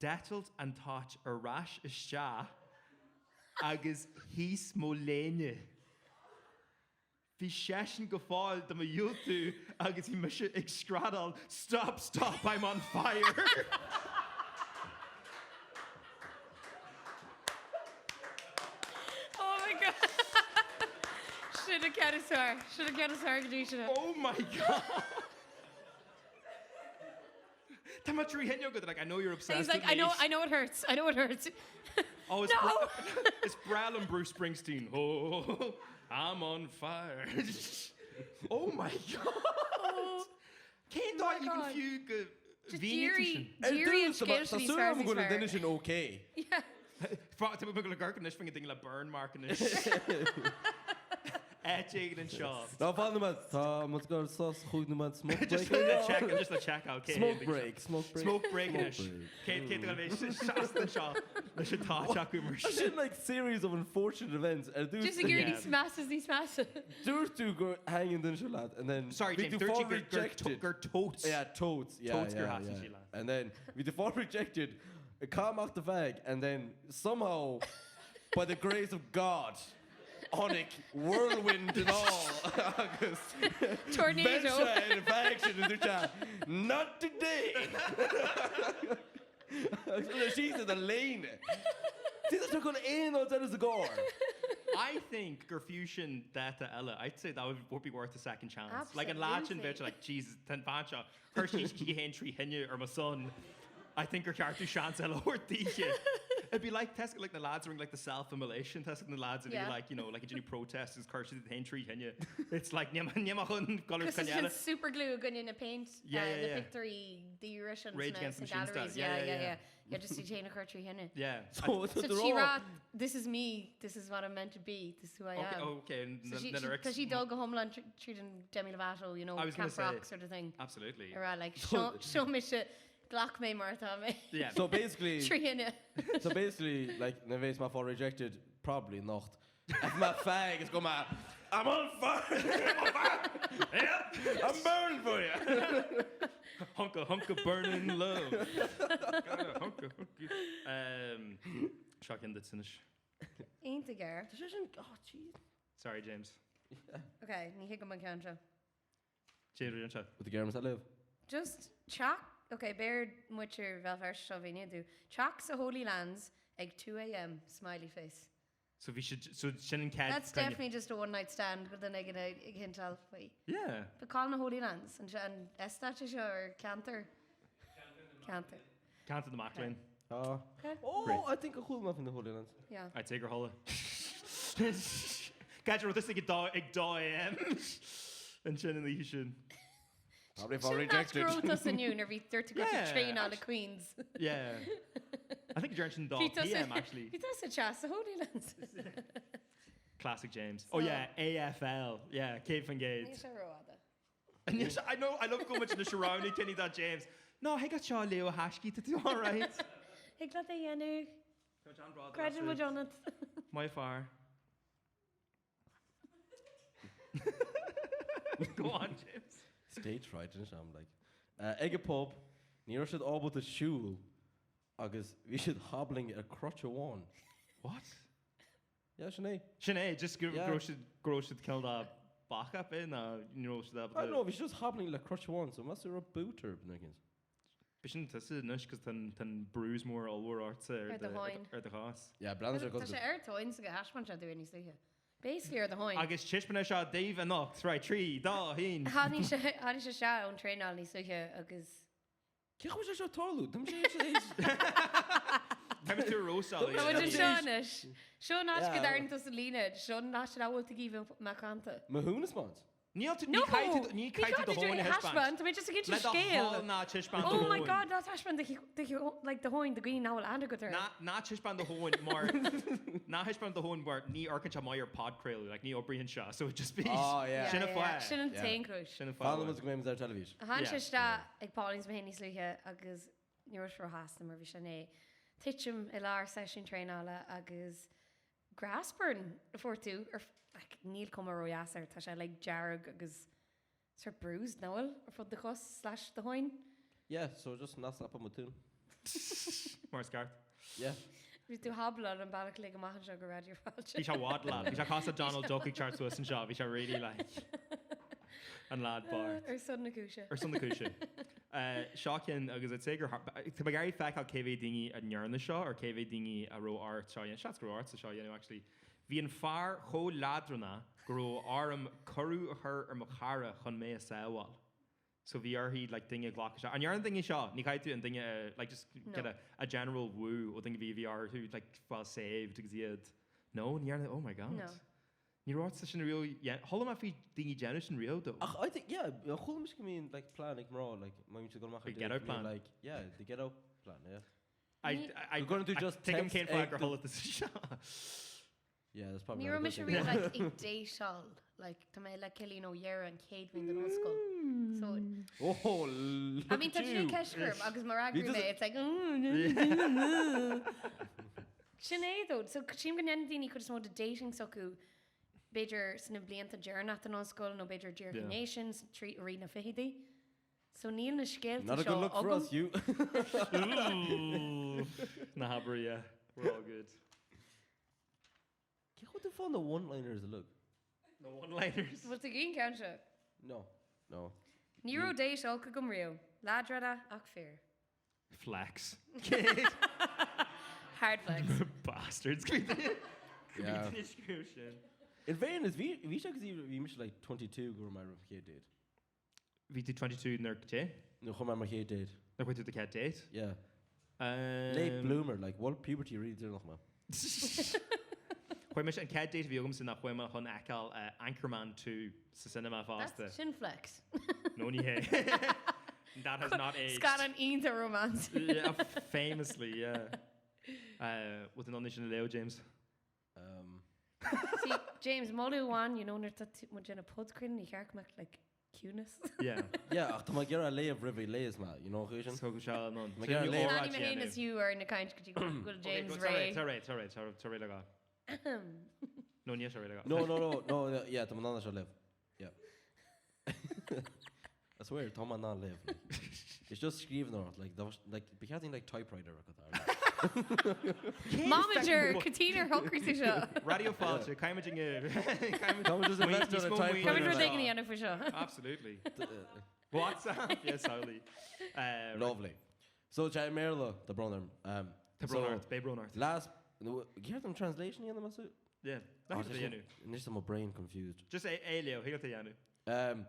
D'eitilt an toit ar ais isteach agus thíos mo léine. Bhí seisean go fóill do mo dhiúltú agus bhí mise ag screadaíl Stop, stop, I'm on fire! Oh my God! Sin an ceann is fearr. Sin an ceann is fearr go dtí seo. Oh my God! Tá mé trí thine agat, like, I know you're obsessed He's like, with I me. know, I know it hurts. I know it hurts. Oh, it's, No! bra- it's breá liom Bruce Springsteen. Oh, I'm on fire. oh my God! Cén Oh my dóigh even God. fiú go Just mhínigh tú sin? d'éirigh, d'éirigh an Tá scéal sin níos súil fearr agam níos go bhfuil an fearr. duine sin okay. Yeah. Tá mé ag amharc anois faoin duine le burn mark anois. Áit éigin anseo. Ná fan nóiméad, tá muid ag dul sos chúig nóiméad smoke break. Just le check, just le check out. Smoke break, smoke break. Smoke break anois. Smoke break. Cé cé bheidh seasta anseo leis an toit acu mar sin. Sin like series of unfortunate events ar dtús. Just ag iarraidh Yeah. níos measa, níos measa. Dúirt tú gur thaitin an duine seo leat and then Sorry bhí James, tú dúirt fáil sí gur- gur rejected. gur totes. Yeah, totes. Yeah, Totes gur yeah, thaitin yeah. sí leat. And then bhí tú fáil rejected, caitheadh amach do bag and then somehow by the grace of God tháinig whirlwind and all agus Tornado. bheir sé ar an bag sin and dúirt sé not today! Agus rinne sí sa léine. Tí tá chun aon áit eile sa gcarr. I think gur fiú sin dáta eile. I'd say that would, would be worth a second chance. Like an lá sin Absolutely. bheadh like Jesus, tá an bhean seo, chuir sí í féin trí thine ar mo son. I think gur cheart domh seans eile a thabhairt daoithe. It'd be like tá like na lads ring like the self-immolation tá na lads a bhí like you know like ag déanamh protest is chuir siad iad féin trí thine. It's like níl mé chun dul ar Cos sin super glue i gcoinne na paint na pictiúirí daora sin Rage Against the sna Machine galleries. style. Yeah, yeah, yeah. Yeah, just iad féin a chur trí thine. Yeah. So So sí ag rá, this is me, this is what I'm meant to be, this is who I Okay, am. okay. So she, na she, lyrics. tá sí dul go hiomlán tríd an Demi Lovato, you know, I was gonna Camp say. Rock sort of thing. Absolutely. Ag rá like, seo, seo mise, glac mé mar atá mé. Yeah. So basically, Trí thine. so basically, like, nuair a bheas mé ag fáil rejected, probably anocht. If mé fag is go mé, I'm on fire! I'm on fire! I'm burning for you! Hunk of hunk of burning love. Got a hunk of hunk of. Um, Seo ceann duit anois. Iontach air. Tá sé sin, oh jeez. Sorry, James. Ok, ní thuigim an ceann seo. James, rinne sé. With the Germans that live. Just teach, ok, b'fhéidir muintir Bhéal Feirste seo a mhíniú dom. Teach sa Holy Lands ag 2am, smiley face. So bhí siad, so sin an chéad That's coinne. definitely just a one night stand go duine éigin ag hinteáil faoi. Yeah. But cá bhfuil na Holy Lands? An an eastát é seo or ceantar? Ceantar. Ceantar na mac léinn. Ah. Okay. Oh, I think a chuala mé faoi na Holy Lands. Yeah. I'd say gur chuala. Cad raibh tusa ag dá ag dá AM ansin an oíche sin. Probably for Sin rejected. go raibh tusa inniu nuair bhí dúirt tú go Yeah, traenáil le Queens. Yeah. I think dúirt sin dá Bhí tusa- PM actually. Bhí tusa teas sa Holy Lands. Classic James. Oh yeah, AFL. Yeah, 100%. Níl sé rófhada. And yes, I know, I love go much na surrounding Kenny that James. No, thig leat seo a léamh a thaiscí, tá tú all right. Thig leat é a dhéanamh. Creideann muid ionat. My fear. Go on, James. Stage fright anois agam, like. Ag an pub, ní raibh siad ábalta siúl agus bhí siad hobbling ar crutch amháin. What? Yeah, sin é. Sin é, just go Yeah. raibh siad go raibh siad cineál de bacach é nó ní raibh siad ábalta. I don't know, bhí siad just hobbling le crutch amháin, so meas tú raibh boot orthu nó éigin. B'shin tusa anois cos tá an bruise mór ollmhór ortsa Ar do thóin. ar do chos. Yeah, breathnaigh sé Tá sé ar tóin sa go thaispeáin sé dúinn níos luaithe. Basically ar do thóin. Agus taispeánfaidh sé seo daoibh anocht, right, 3, 2, 1. Tháinig sé tháinig sé seo ón traenáil níos luaithe agus Cén chaoi sé seo tarlú? Tá sé Tá tú rósáil. Tá muid anseo anois. Seo an áit go Yeah. dtarraing tusa líne, seo an áit a bhfuil tú ag iarraidh macánta. Mahoon is maith. Níl tú, No! ní caithfidh tú, ní Ní caithfidh tú do caithfidh tú thóin a é thaispeáint. thaispeáint, tá mé just ag Le insint do scéal. thoil ná taispeáin do Oh my thóin. God, ná taispeáin do do like do thóin do dhaoine nach bhfuil aithne agat air. Ná ná taispeáin do thóin mar ná taispeáin do thóin mar ní amharcann sé maith ar podchraoladh, like ní oibríonn sé, so just be Oh, yeah. Sin an Yeah, fáth. Sin an Yeah. t-aon chúis. Sin an fáth. Fanann muid go mbeidh muid ar teilifís. Tháinig sé Yeah. isteach ag Pauline's mé féin níos luaithe agus ní raibh sé róshásta mar bhí sé i ndiaidh titim i lár seisiún traenála agus Grass burn a fuair tú ar like níl cuma ródheas air, tá sé like dearg agus sort bruised, nach bhfuil, ar fud do chos slash do thóin. Yeah, so just ná snap mo tóin. Mar is ceart. Yeah. Bhí tú hobbláil an bealach uilig amach anseo go Raidió Fáilte. Bhí sé waddláil, bhí sé cosúil Donald Duck ag teacht suas anseo, bhí sé really like an lad bocht. Ar son na cúise. Ar son na cúise. Seo ceann agus I'd say gur tá mé ag iarraidh feiceáil cé mhéad daoine a ndearna seo or cé mhéad daoine a raibh ort seo a dhéanamh. Seans go raibh ortsa seo a dhéanamh actually. Bhí an fear chomh leadránach go raibh orm cuireadh a chur ar mo chara chun mé a sábháil. So bhí uirthi like duine a ghlacadh isteach. An ndearna duine seo? Ní chaithfidh tú an duine a like just get a a general woo ó duine a bhí a bhí orthu like fáil saved agus iad. No, ní dhearna, oh my god. No. Ní raibh ortsa sin riamh, yeah, chuala mé faoi daoine ag déanamh sin riamh though. Ach I think, yeah, chuala mise go mbíonn like plan ag mná, like má bhíonn siad ag dul amach ar The get date, out go mbíonn, plan. like, yeah, the get out plan, yeah. I, Ní- I, Go gcuireann tú I just tuigim text cén fáth ag gur do- chuala tusa seo. Yeah, that's probably Ní not a raibh good mise thing. riamh like ag déiseáil, like tá mé le Cillian ó dheireadh an chéad bhliain den ollscoil. So, Oh, look I mean, at tá you. sé ceist orm agus mar Bhí fhreagraím tusa- é, it's like, mm, Sin é though, so sílim go ndéanann daoine cuid is mó de dating s'acu b'fhéidir sna blianta deireanach den ollscoil nó b'fhéidir díreach Yeah. ina dhiaidh sin trí i rith na fichidí. So níl na scéalta Not a seo good look for agam. us, you. Ooh, Ná habair, yeah. We're all good. Cén chaoi tú fáil na one-liners uilig? Na one-liners. Bhfuil tú ag an gceann seo? No. No. Ní raibh date olc agam riamh. Leadránach ach fíor. Flex. Hard flex. Bastards. Yeah. Sin. In fairness, bhí bhí sé agus bhí mise like 22 go raibh mé ar mo chéad date. Bhí tú 22 nuair cé? Nuair chuaigh mé ar mo chéad date. Nuair chuaigh tú do chéad date? Yeah. Late bloomer, like, bhuail puberty really deireanach mé. Chuaigh mise, an chéad date a bhí agamsa ná chuaigh mé chun fheiceáil Anchorman 2 sa cinema fosta. That's, sin flex. No ní hé. That has not aged. Scannán iontach rómánsach. Yeah, famously, yeah. Bhfuil tú in ann é sin a léamh, James? Um. See, James, moladh amháin, you know, nuair atá tú, muid ag déanamh podchraoladh, ní cheart go mbeadh, like, ciúnas. Yeah. Yeah, ach tá mé ag iarraidh a léamh roimh a léas mé, you know an chaoi sin? So go seo an Tá mé ag iarraidh léamh. Fanfaidh mé féin is Hugh ar na caint go dtí go bhfuil James réidh. Tá réidh, tá réidh, tá réidh, tá réidh le gá. No, níl sé réidh le gá. No, no, no, no, yeah, tá mé in ann é seo a léamh. Yeah. I swear, tá mé in ann léamh. Like. It's just scríbhneoireacht, like, that was, like, ba cheart like typewriter agat ar. Momager, cathain ar shocraigh tú seo. Raidió Fáilte, caithfimid inge... Tá muid just invest in a typewriter. Caithfimid rud éigin a dhéanamh faoi seo. Absolutely. WhatsApp, yes, samhlaigh. Lovely. So, tá i mBéarla, tá brón orm. Um, Tá brón ort, beidh brón ort. Last, ceart an translation a dhéanamh meas tú? Yeah, nach a dhéanamh. Anois tá mo brain confused. Just é a léamh, thig leat a dhéanamh. Um,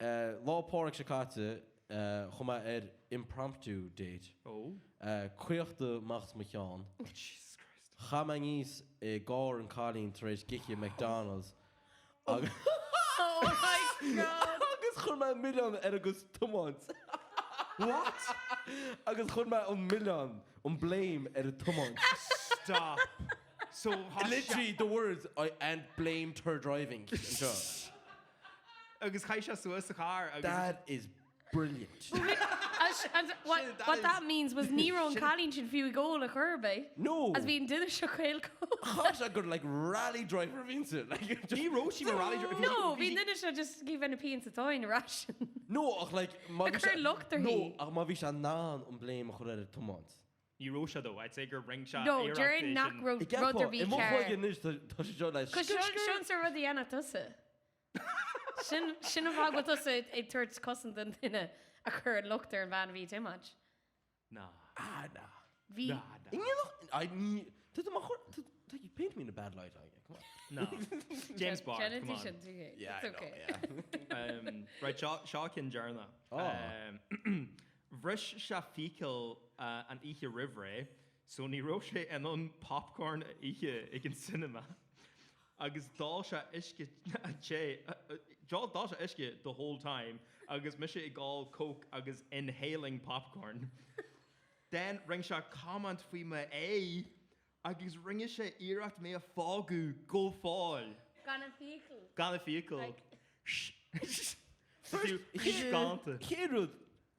uh, Lá Pádraig seo caite, uh, chuaigh mé ar impromptu date. Oh. Uh, caochta amach as mo cheann. Oh, Jesus Christ. Chaith mé aníos i gcarr an cailín tar éis gice McDonald's. Agus Oh my God! Agus chuir mé milleán ar a cuid tiomáint. What? Agus chuir mé an milleán, an blame ar a tiomáint. Stop. So Literally the words I and blamed her driving anseo. Agus chaith sé suas sa charr agus. That is brilliant. And what, what that means was ní raibh an cailín sin fiú ag ól ar chor ar bith. No. As bhí an duine seo caol Chaith sé gur like rally driver a bhí inti. Like, just- Ní raibh sí mar rally driver. No, bhí an duine seo just ag bheith ina pian sa tóin ar ais. No, ach like má Ag bhí sé cur locht uirthi. No, ach má bhí sé in ann an blame a chur ar an tiomáint. Ní raibh sé though, I'd say gur rinne sé No, iarracht déarfainn é nach sin. raibh I gceapfá, rud ar bith i mo cearr. chloigeann anois tá tá sé seo like Cos sin an rud a dhéanfadh tusa. Sin sin an fáth go bhfuil tusa ag tabhairt cosaint don duine a chuir an locht ar an bhean a bhí ag tiomáint. Ná. Ah, ná. Bhí. Ná, ná. Ingealach, I ní, tá tú mar chur, tá, tá you paint me in a bad light, Áine, come on. Ná. James Bond, Déanann come tú on. sin, tú féin. Yeah, It's I know, okay. yeah. Right, seo seo ceann deireanach. Oh. Bhris sé fiacail an oíche roimh ré so ní raibh sé in ann popcorn a ithe ag an cinema agus d'ól sé uisce te, d'ól sé uisce the whole time agus mise ag ól coke agus inhaling popcorn. Then rinne sé comment faoi m'aghaidh agus rinne sé iarracht mé a phógadh go fóill. Gan an fiacail. Gan an fiacail. Like. Scánta. Chéad rud,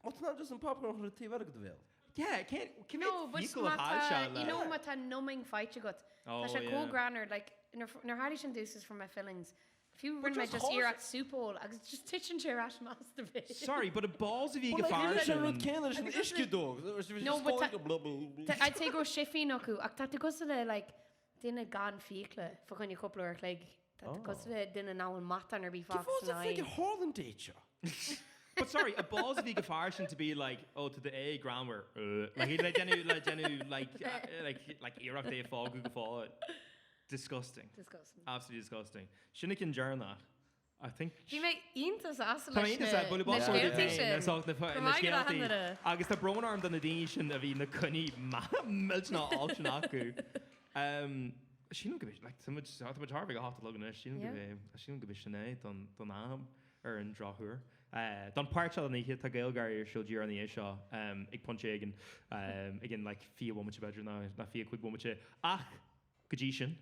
má tá just an popcorn a chur taobh eile de do bhéal. Yeah, cén cén No, méid but fiacail má a chaill tá, sé le. you know, má tá numbing faighte agat, Oh, tá sé yeah. chomh greannmhar, like, nuair nuair tharla sin domhsa for my fillings, fiú rinne mé just just chás- iarracht soup a ól agus just titeann sé ar ais amach as do bhéal. Sorry, but a balls a bhí But ag like, fear rinne sé rud sin. céanna leis an uisce dó. No, but tá- I'd say go raibh sifín acu, ach tá tú cosúil le, like, duine gan fiacla fá choinne cúpla uair a chloig. Tá tú cosúil le duine nach bhfuil matán ar bith Cén fágtha fáth san a frig a aghaidh. tharla an date seo? But sorry, a balls a bhí ag an fear sin to be like, oh, tá d'aghaidh greannmhar. Uh, like, le déanamh, le déanamh, like, uh, like, like, iarracht é a phógadh go fóill. Disgusting. Disgusting. Absolutely disgusting. Sin an ceann deireanach. I think. Bhí mé iontach sásta Tá leis mé iontach na bualadh bos scéaltaí sin. na Go raibh maith agat scéaltaí. Anna. Agus tá brón orm do na daoine sin a bhí na coinní millteanach olc sin acu. Sílim go b'é, like, tá muid tá muid thar a bheith ag a hocht a chlog anois, sílim go b'é, sílim go b'é sin é don don am ar an drochuair. Don páirt seo den oíche, tá GaelGÁIRÍ ar siúl díreach ina dhiaidh seo ag pointe éigin, ag an like 20 bhomaite b'fhéidir nó nó 25 bomaite ach Go dtí sin,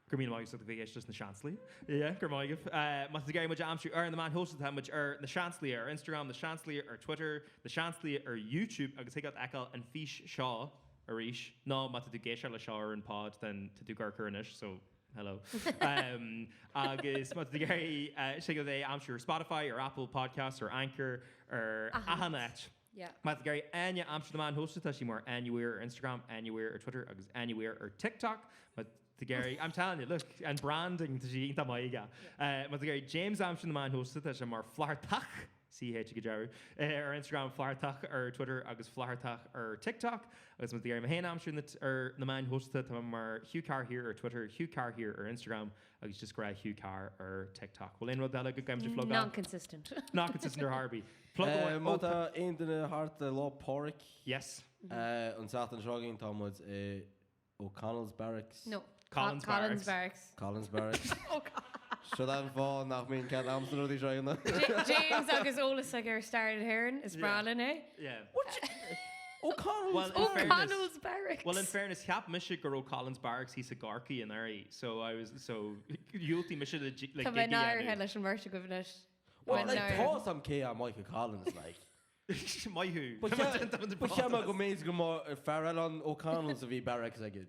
go raibh míle maith agaibh as ucht a bheith ag éisteacht leis Na Seansálaithe. Yeah, go raibh maith agaibh. Má tá tú ag iarraidh muid a aimsiú ar na meáin shóisialta, tá muid ar Na Seansálaithe ar Instagram, Na Seansálaithe ar Twitter, Na Seansálaithe ar YouTube agus thig leat fheiceáil an fís seo arís nó má tá tú ag éisteacht leis seo ar an pod then tá tú ag amharc air anois so hello. Agus má tá tú ag iarraidh thig leat é a aimsiú ar Spotify, ar Apple Podcasts, ar Anchor, ar achan áit. Yeah. Má tá tú ag iarraidh Áine a aimsiú ar na meáin shóisialta, tá sí mar Áine Weir ar Instagram, Áine Weir ar Twitter agus Áine Weir ar TikTok. Má tá tú ag iarraidh, I'm telling you, look, an branding, tá sí iontach maith aige. Má tá tú ag iarraidh James a aimsiú ar na meáin shóisialta, tá sé mar Flathartach, CH ag an deireadh, ar Instagram, Flathartach ar Twitter agus Flathartach ar TikTok. Agus má tá tú ag iarraidh mé féin a aimsiú ar na meáin shóisialta, tá mé mar Hugh Carr Here ar Twitter, Hugh Carr Here ar Instagram agus just grá Hugh Carr ar TikTok. Bhfuil aon rud eile go gcaithfimid a phlugáil? Non-consistent. Not consistent ar chor ar bith. Plug amháin. Má tá aon duine thart le Lá Pádraig. Yes. An tseachtain seo chugainn tá muid i O'Connell's Barracks. No. Collins Collins Barracks. Barracks. Collins Barracks. Seo an fáth nach mbíonn cead a'msa na rudaí seo a dhéanamh. James agus eolas aige ar stair na hÉireann, is breá linn é. Yeah. O'Connell's Well, in fairness- O'Connell's Barracks. Well, in fairness, cheap mise go raibh Collins Barracks thíos i gCorcaigh anuraidh, so I was, so dhiúltaigh mise le le Tá mé gig a náirithe dhéanamh. leis an mbeirt agaibh anois. Well, Bhfuil like, náire. tá 'fhios a'm cé é Michael Collins, like. Maith thú. Ba cheap mé go mb'fhéidir go mba fear eile an O'Connell's a bhí barracks aige.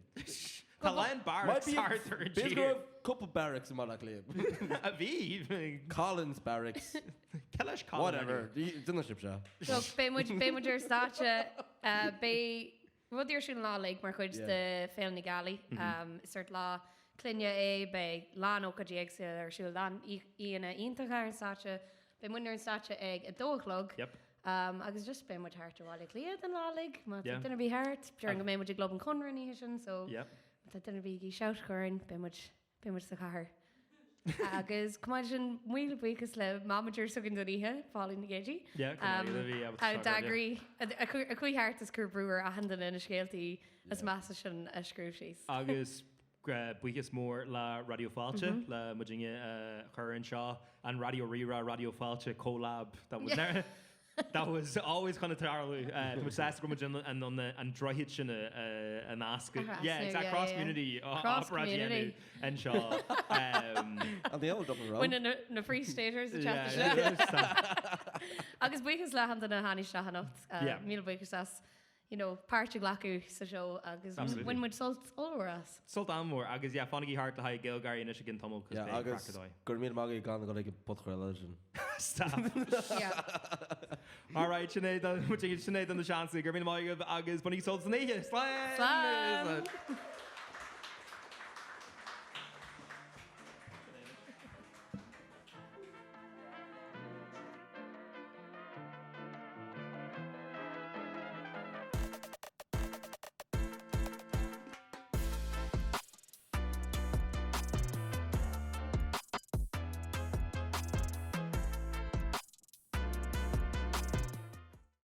Tá lán barracks thart ar an B'fhéidir go tír. raibh cúpla barracks i mBaile Átha Cliath. A bhí. Collins Barracks. Cé leis Collins? Whatever. Duine sibh seo. So, beidh muid, beidh muid ar stáitse, beidh rudaí ar siúl an lá uilig mar chuid de Féile na Gealaí. Is sórt lá clainne é, beidh lán ócáidí éagsúla ar siúl, lán aíonna iontacha ar an stáitse. Beidh muidne ar an stáitse ag a dó a chlog. Yep. Agus just beidh muid thart ar Bhaile Átha Cliath an lá uilig, má tá Yeah. duine ar bith thart. Déarfainn go mbeidh muid i gClub an Chonradh an oíche sin, so Yep. má tá duine ar bith ag iarraidh shout a chur orainn, beidh muid, beidh muid sa chathair. Agus chomh maith leis sin, míle buíochas le manager s'againn don oíche, Pauline Nic Géidigh. Yeah, go maith a bhí ábalta A seo d'eagraigh, a chuaigh thart is chuir brú ar achan duine na scéaltaí is measa sin a scríobh síos. Agus Buíochas mór le Raidió Fáilte le muidinne a chur anseo, an Raidió Rí-Rá Raidió Fáilte collab that was never, that was always chun tarlú. Tá muid sásta go raibh muid in ann an droichead sin a nascadh. Yeah, exact cross community Cross community. anseo. And the old Dublin Road. Baineann na Free Staters a teacht isteach. Agus buíochas le achan duine a tháinig isteach anocht. Míle buíochas as you know, páirt a ghlacadh sa seó agus Absolutely. bhain muid sult ollmhór as. Sult an-mhór agus yeah, fanaigí thart le haghaidh GaelGáirí anois i gcionn tamaill cos Yeah, beidh agus craic ar dóigh. go raibh míle maith agaibh gan a dhul ag an podchraoladh sin. Stop. Yeah. All right, sin é don, sin é don na seansálaithe. Go raibh míle maith agaibh agus bainigí sult as an oíche. Slán! Slán! Slán!